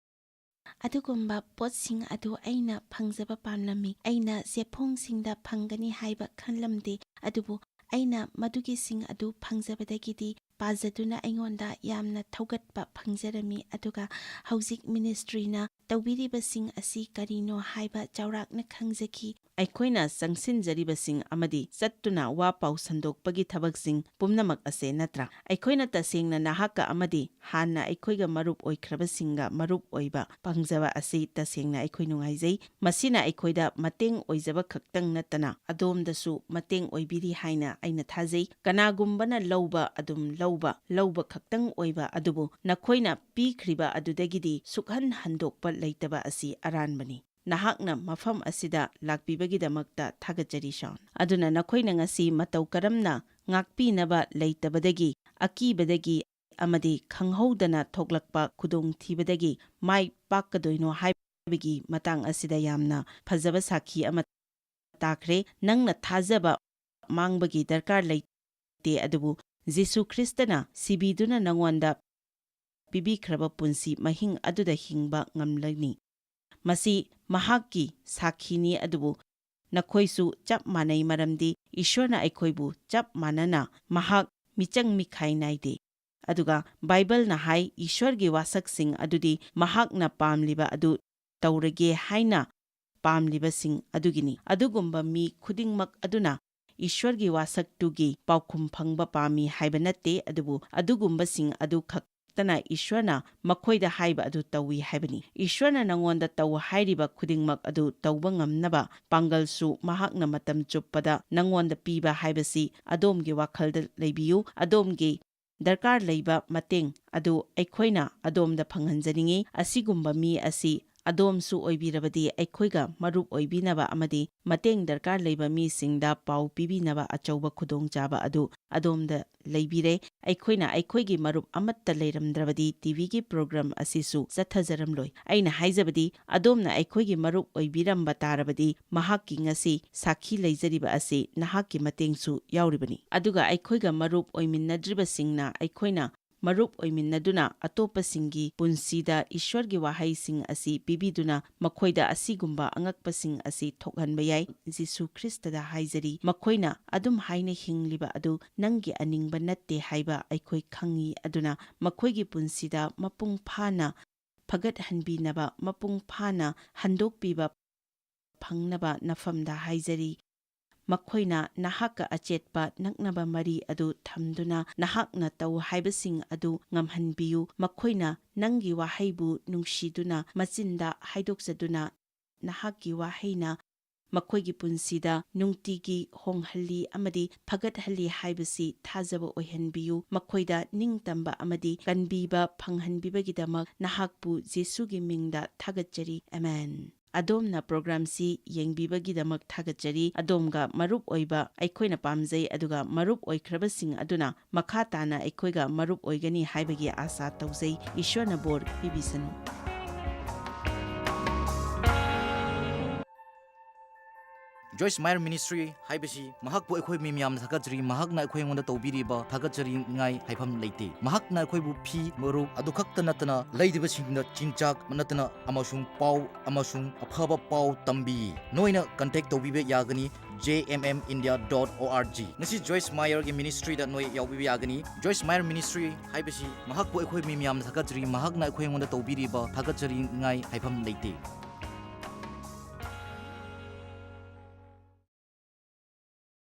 ꯑꯗꯨꯒꯨꯝꯕ ꯄꯣꯠꯁꯤꯡ ꯑꯗꯨ ꯑꯩꯅ ꯐꯪꯖꯕ ꯄꯥꯝꯂꯝꯃꯤ꯫ ꯑꯩꯅ ꯆꯦꯐꯣꯡꯁꯤꯡꯗ ꯐꯪꯒꯅꯤ ꯍꯥꯏꯕ ꯈꯜꯂꯝꯗꯦ, ꯑꯗꯨꯕꯨ ꯑꯩꯅ ꯃꯗꯨꯒꯤꯁꯤꯡ ꯑꯗꯨ ꯐꯪꯖꯕꯗꯒꯤꯗꯤ ꯄꯥꯖꯗꯨꯅ ꯑꯩꯉꯣꯟꯗ ꯌꯥꯝꯅ ꯊꯧꯒꯠꯄ ꯐꯪꯖꯔꯝꯃꯤ꯫ ꯑꯗꯨꯒ ꯍꯧꯖꯤꯛ ꯃꯤꯅꯤꯁꯇ꯭ꯔꯤꯅ ꯇꯧꯕꯤꯔꯤꯕꯁꯤꯡ ꯑꯁꯤ ꯀꯔꯤꯅꯣ ꯍꯥꯏꯕ ꯆꯥꯎꯔꯥꯛꯅ ꯈꯪꯖꯈꯤ꯫ ꯑꯩꯈꯣꯏꯅ ꯆꯪꯁꯤꯟꯖꯔꯤꯕꯁꯤꯡ ꯑꯃꯗꯤ ꯆꯠꯇꯨꯅ ꯋꯥ ꯄꯥꯎ ꯁꯟꯗꯣꯛꯄꯒꯤ ꯊꯕꯛꯁꯤꯡ ꯄꯨꯝꯅꯃꯛ ꯑꯁꯦ ꯅꯠꯇ꯭ꯔꯥ? ꯑꯩꯈꯣꯏꯅ ꯇꯁꯦꯡꯅ ꯅꯍꯥꯛꯀ ꯑꯃꯗꯤ ꯍꯥꯟꯅ ꯑꯩꯈꯣꯏꯒ ꯃꯔꯨꯞ ꯑꯣꯏꯈ꯭ꯔꯕꯁꯤꯡꯒ ꯃꯔꯨꯞ ꯑꯣꯏꯕ ꯐꯪꯖꯕ ꯑꯁꯤ ꯇꯁꯦꯡꯅ ꯑꯩꯈꯣꯏ ꯅꯨꯡꯉꯥꯏꯖꯩ꯫ ꯃꯁꯤꯅ ꯑꯩꯈꯣꯏꯗ ꯃꯇꯦꯡ ꯑꯣꯏꯖꯕ ꯈꯛꯇꯪ ꯅꯠꯇꯅ ꯑꯗꯣꯝꯗꯁꯨ ꯃꯇꯦꯡ ꯑꯣꯏꯕꯤꯔꯤ ꯍꯥꯏꯅ ꯑꯩꯅ ꯊꯥꯖꯩ꯫ ꯀꯅꯥꯒꯨꯝꯕꯅ ꯂꯧꯕ ꯑꯗꯨꯝ ꯂꯧꯕ, ꯂꯧꯕ ꯈꯛꯇꯪ ꯑꯣꯏꯕ ꯑꯗꯨꯕꯨ ꯅꯈꯣꯏꯅ ꯄꯤꯈ꯭ꯔꯤꯕ ꯑꯗꯨꯗꯒꯤꯗꯤ ꯁꯨꯛꯍꯟ ꯍꯟꯗꯣꯛꯄ ꯂꯩꯇꯕ ꯑꯁꯤ ꯑꯔꯥꯟꯕꯅꯤ꯫ ꯅꯍꯥꯛꯅ ꯃꯐꯝ ꯑꯁꯤꯗ ꯂꯥꯛꯄꯤꯕꯒꯤꯗꯃꯛꯇ ꯊꯥꯒꯠꯆꯔꯤ, ꯁꯥꯟ꯫ ꯑꯗꯨꯅ ꯅꯈꯣꯏꯅ ꯉꯁꯤ ꯃꯇꯧ ꯀꯔꯝꯅ ꯉꯥꯛꯄꯤꯅꯕ ꯂꯩꯇꯕꯗꯒꯤ, ꯑꯀꯤꯕꯗꯒꯤ ꯑꯃꯗꯤ ꯈꯪꯍꯧꯗꯅ ꯊꯣꯛꯂꯛꯄ ꯈꯨꯗꯣꯡꯊꯤꯕꯗꯒꯤ ꯃꯥꯏ ꯄꯥꯛꯀꯗꯣꯏꯅꯣ ꯍꯥꯏꯕꯒꯤ ꯃꯇꯥꯡ ꯑꯁꯤꯗ ꯌꯥꯝꯅ ꯐꯖꯕ ꯁꯥꯈꯤ ꯑꯃ ꯇꯥꯈ꯭ꯔꯦ꯫ ꯅꯪꯅ ꯊꯥꯖꯕ ꯃꯥꯡꯕꯒꯤ ꯗꯔꯀꯥꯔ ꯂꯩꯇꯦ, ꯑꯗꯨꯕꯨ ꯖꯤꯁꯨ ꯈ꯭ꯔꯤꯁꯇꯅ ꯁꯤꯕꯤꯗꯨꯅ ꯅꯉꯣꯟꯗ ꯄꯤꯕꯤꯈ꯭ꯔꯕ ꯄꯨꯟꯁꯤ ꯃꯍꯤꯡ ꯑꯗꯨꯗ ꯍꯤꯡꯕ ꯉꯝꯂꯅꯤ꯫ ꯃꯁꯤ ꯃꯍꯥꯛꯀꯤ ꯁꯥꯈꯤꯅꯤ, ꯑꯗꯨꯕꯨ ꯅꯈꯣꯏꯁꯨ ꯆꯞ ꯃꯥꯟꯅꯩ, ꯃꯔꯝꯗꯤ ꯏꯁ꯭ꯋꯔꯅ ꯑꯩꯈꯣꯏꯕꯨ ꯆꯞ ꯃꯥꯟꯅꯅ ꯃꯍꯥꯛ ꯃꯤꯆꯪ ꯃꯤꯈꯥꯏ ꯅꯥꯏꯗꯦ꯫ ꯑꯗꯨꯒ ꯕꯥꯏꯕꯜꯅ ꯍꯥꯏ, ꯏꯁ꯭ꯋꯔꯒꯤ ꯋꯥꯁꯛꯁꯤꯡ ꯑꯗꯨꯗꯤ ꯃꯍꯥꯛꯅ ꯄꯥꯝꯂꯤꯕ ꯑꯗꯨ ꯇꯧꯔꯒꯦ ꯍꯥꯏꯅ ꯄꯥꯝꯂꯤꯕꯁꯤꯡ ꯑꯗꯨꯒꯤꯅꯤ꯫ ꯑꯗꯨꯒꯨꯝꯕ ꯃꯤ ꯈꯨꯗꯤꯡꯃꯛ ꯑꯗꯨꯅ ꯏꯁ꯭ꯋꯔꯒꯤ ꯋꯥꯁꯛꯇꯨꯒꯤ ꯄꯥꯎꯈꯨꯝ ꯐꯪꯕ ꯄꯥꯝꯃꯤ ꯍꯥꯏꯕ ꯅꯠꯇꯦ, ꯑꯗꯨꯕꯨ ꯑꯗꯨꯒꯨꯝꯕꯁꯤꯡ ꯑꯗꯨ ꯈꯛꯇꯅ ꯏꯁ꯭ꯋꯔꯅ ꯃꯈꯣꯏꯗ ꯍꯥꯏꯕ ꯑꯗꯨ ꯇꯧꯏ ꯍꯥꯏꯕꯅꯤ꯫ ꯏꯁ꯭ꯋꯔꯅ ꯅꯉꯣꯟꯗ ꯇꯧ ꯍꯥꯏꯔꯤꯕ ꯈꯨꯗꯤꯡꯃꯛ ꯑꯗꯨ ꯇꯧꯕ ꯉꯝꯅꯕ ꯄꯥꯡꯒꯜꯁꯨ ꯃꯍꯥꯛꯅ ꯃꯇꯝ ꯆꯨꯞꯄꯗ ꯅꯉꯣꯟꯗ ꯄꯤꯕ ꯍꯥꯏꯕꯁꯤ ꯑꯗꯣꯝꯒꯤ ꯋꯥꯈꯜꯗ ꯂꯩꯕꯤꯌꯨ꯫ ꯑꯗꯣꯝꯒꯤ ꯗꯔꯀꯥꯔ ꯂꯩꯕ ꯃꯇꯦꯡ ꯑꯗꯨ ꯑꯩꯈꯣꯏꯅ ꯑꯗꯣꯝꯗ ꯐꯪꯍꯟꯖꯅꯤꯡꯏ꯫ ꯑꯁꯤꯒꯨꯝꯕ ꯃꯤ ꯑꯁꯤ ꯑꯗꯣꯝꯁꯨ ꯑꯣꯏꯕꯤꯔꯕꯗꯤ, ꯑꯩꯈꯣꯏꯒ ꯃꯔꯨꯞ ꯑꯣꯏꯕꯤꯅꯕ ꯑꯃꯗꯤ ꯃꯇꯦꯡ ꯗꯔꯀꯥꯔ ꯂꯩꯕ ꯃꯤꯁꯤꯡꯗ ꯄꯥꯎ ꯄꯤꯕꯤꯅꯕ ꯑꯆꯧꯕ ꯈꯨꯗꯣꯡꯆꯥꯕ ꯑꯗꯨ ꯑꯗꯣꯝꯗ ꯂꯩꯕꯤꯔꯦ꯫ ꯑꯩꯈꯣꯏꯅ ꯑꯩꯈꯣꯏꯒꯤ ꯃꯔꯨꯞ ꯑꯃꯠꯇ ꯂꯩꯔꯝꯗ꯭ꯔꯕꯗꯤ ꯇꯤꯚꯤꯒꯤ ꯄ꯭ꯔꯣꯒ꯭ꯔꯥꯝ ꯑꯁꯤꯁꯨ ꯆꯠꯊꯖꯔꯝꯂꯣꯏ꯫ ꯑꯩꯅ ꯍꯥꯏꯖꯕꯗꯤ, ꯑꯗꯣꯝꯅ ꯑꯩꯈꯣꯏꯒꯤ ꯃꯔꯨꯞ ꯑꯣꯏꯕꯤꯔꯝꯕ ꯇꯥꯔꯕꯗꯤ, ꯃꯍꯥꯛꯀꯤ ꯉꯁꯤ ꯁꯥꯈꯤ ꯂꯩꯖꯔꯤꯕ ꯑꯁꯤ ꯅꯍꯥꯛꯀꯤ ꯃꯇꯦꯡꯁꯨ ꯌꯥꯎꯔꯤꯕꯅꯤ꯫ ꯑꯗꯨꯒ ꯑꯩꯈꯣꯏꯒ ꯃꯔꯨꯞ ꯑꯣꯏꯃꯤꯟꯅꯗ꯭ꯔꯤꯕꯁꯤꯡꯅ ꯑꯩꯈꯣꯏꯅ ꯃꯔꯨꯞ ꯑꯣꯏꯃꯤꯟꯅꯗꯨꯅ ꯑꯇꯣꯞꯄꯁꯤꯡꯒꯤ ꯄꯨꯟꯁꯤꯗ ꯏꯁ꯭ꯋꯔꯒꯤ ꯋꯥꯍꯩꯁꯤꯡ ꯑꯁꯤ ꯄꯤꯕꯤꯗꯨꯅ ꯃꯈꯣꯏꯗ ꯑꯁꯤꯒꯨꯝꯕ ꯑꯉꯛꯄꯁꯤꯡ ꯑꯁꯤ ꯊꯣꯛꯍꯟꯕ ꯌꯥꯏ꯫ ꯖꯤꯁꯨ ꯈ꯭ꯔꯤꯁꯇꯗ ꯍꯥꯏꯖꯔꯤ, ꯃꯈꯣꯏꯅ ꯑꯗꯨꯝ ꯍꯥꯏꯅ ꯍꯤꯡꯂꯤꯕ ꯑꯗꯨ ꯅꯪꯒꯤ ꯑꯅꯤꯡꯕ ꯅꯠꯇꯦ ꯍꯥꯏꯕ ꯑꯩꯈꯣꯏ ꯈꯪꯏ, ꯑꯗꯨꯅ ꯃꯈꯣꯏꯒꯤ ꯄꯨꯟꯁꯤꯗ ꯃꯄꯨꯡ ꯐꯥꯅ ꯐꯒꯠꯍꯟꯕꯤꯅꯕ ꯃꯄꯨꯡ ꯐꯥꯅ ꯍꯟꯗꯣꯛꯄꯤꯕ ꯐꯪꯅꯕ ꯅꯐꯝꯗ ꯍꯥꯏꯖꯔꯤ꯫ ꯃꯈꯣꯏꯅ ꯅꯍꯥꯛꯀ ꯑꯆꯦꯠꯄ ꯅꯛꯅꯕ ꯃꯔꯤ ꯑꯗꯨ ꯊꯝꯗꯨꯅ ꯅꯍꯥꯛꯅ ꯇꯧ ꯍꯥꯏꯕꯁꯤꯡ ꯑꯗꯨ ꯉꯝꯍꯟꯕꯤꯌꯨ꯫ ꯃꯈꯣꯏꯅ ꯅꯪꯒꯤ ꯋꯥꯍꯩꯕꯨ ꯅꯨꯡꯁꯤꯗꯨꯅ ꯃꯆꯤꯟꯗ ꯍꯥꯏꯗꯣꯛꯆꯗꯨꯅ ꯅꯍꯥꯛꯀꯤ ꯋꯥꯍꯩꯅ ꯃꯈꯣꯏꯒꯤ ꯄꯨꯟꯁꯤꯗ ꯅꯨꯡꯇꯤꯒꯤ ꯍꯣꯡꯍꯜꯂꯤ ꯑꯃꯗꯤ ꯐꯒꯠꯍꯜꯂꯤ ꯍꯥꯏꯕꯁꯤ ꯊꯥꯖꯕ ꯑꯣꯏꯍꯟꯕꯤꯌꯨ꯫ ꯃꯈꯣꯏꯗ ꯅꯤꯡꯇꯝꯕ ꯑꯃꯗꯤ ꯀꯟꯕꯤꯕ ꯐꯪꯍꯟꯕꯤꯕꯒꯤꯗꯃꯛ ꯅꯍꯥꯛꯄꯨ ꯖꯤꯁꯨꯒꯤ ꯃꯤꯡꯗ ꯊꯥꯒꯠꯆꯔꯤ꯫ ꯑꯃꯦꯟ꯫ ꯑꯗꯣꯝꯅ ꯄ꯭ꯔꯣꯒ꯭ꯔꯥꯝꯁꯤ ꯌꯦꯡꯕꯤꯕꯒꯤꯗꯃꯛ ꯊꯥꯒꯠꯆꯔꯤ꯫ ꯑꯗꯣꯝꯒ ꯃꯔꯨꯞ ꯑꯣꯏꯕ ꯑꯩꯈꯣꯏꯅ ꯄꯥꯝꯖꯩ, ꯑꯗꯨꯒ ꯃꯔꯨꯞ ꯑꯣꯏꯈ꯭ꯔꯕꯁꯤꯡ ꯑꯗꯨꯅ ꯃꯈꯥ ꯇꯥꯅ ꯑꯩꯈꯣꯏꯒ ꯃꯔꯨꯞ ꯑꯣꯏꯒꯅꯤ ꯍꯥꯏꯕꯒꯤ ꯑꯥꯁꯥ ꯇꯧꯖꯩ꯫ ꯏꯁ꯭ꯋꯔꯅ ꯕꯣꯔ ꯄꯤꯕꯤꯁꯅꯨ꯫ Joyce Meyer Ministry ꯍꯥꯏꯕꯁꯤ ꯃꯍꯥꯛꯄꯨ ꯑꯩꯈꯣꯏ ꯃꯤ ꯃꯌꯥꯝꯅ ꯊꯥꯒꯠꯆꯔꯤ꯫ ꯃꯍꯥꯛꯅ ꯑꯩꯈꯣꯏ ꯑꯩꯉꯣꯟꯗ ꯇꯧꯕꯤꯔꯤꯕ ꯊꯥꯒꯠꯆꯅꯤꯡꯉꯥꯏ ꯍꯥꯏꯐꯝ ꯂꯩꯇꯦ꯫ ꯃꯍꯥꯛꯅ ꯑꯩꯈꯣꯏꯕꯨ ꯐꯤ, ꯃꯔꯨꯞ ꯑꯗꯨ ꯈꯛꯇ ꯅꯠꯇꯅ ꯂꯩꯔꯤꯕꯁꯤꯡꯗ ꯆꯤꯟꯖꯥꯛ ꯅꯠꯇꯅ ꯑꯃꯁꯨꯡ ꯄꯥꯎ ꯑꯃꯁꯨꯡ ꯑꯐꯕ ꯄꯥꯎ ꯇꯝꯕꯤ꯫ ꯅꯣꯏꯅ contact ꯇꯧꯕꯤꯕ ꯌꯥꯒꯅꯤ J M M India dot O R G꯫ ꯉꯁꯤ Joyce Meyer ꯒꯤ ministry ꯗ ꯅꯣꯏ ꯌꯥꯎꯕꯤꯕ ꯌꯥꯒꯅꯤ꯫ Joyce Meyer Ministry ꯍꯥꯏꯕꯁꯤ ꯃꯍꯥꯛꯄꯨ ꯑꯩꯈꯣꯏ ꯃꯤ ꯃꯌꯥꯝꯅ ꯊꯥꯒꯠꯆꯔꯤ꯫ ꯃꯍꯥꯛꯅ ꯑꯩꯈꯣꯏ ꯑꯩꯉꯣꯟꯗ ꯇꯧꯕꯤꯔꯤꯕ ꯊꯥꯒꯠꯆꯅꯤꯡꯉꯥꯏ ꯍꯥꯏꯐꯝ ꯂꯩꯇꯦ꯫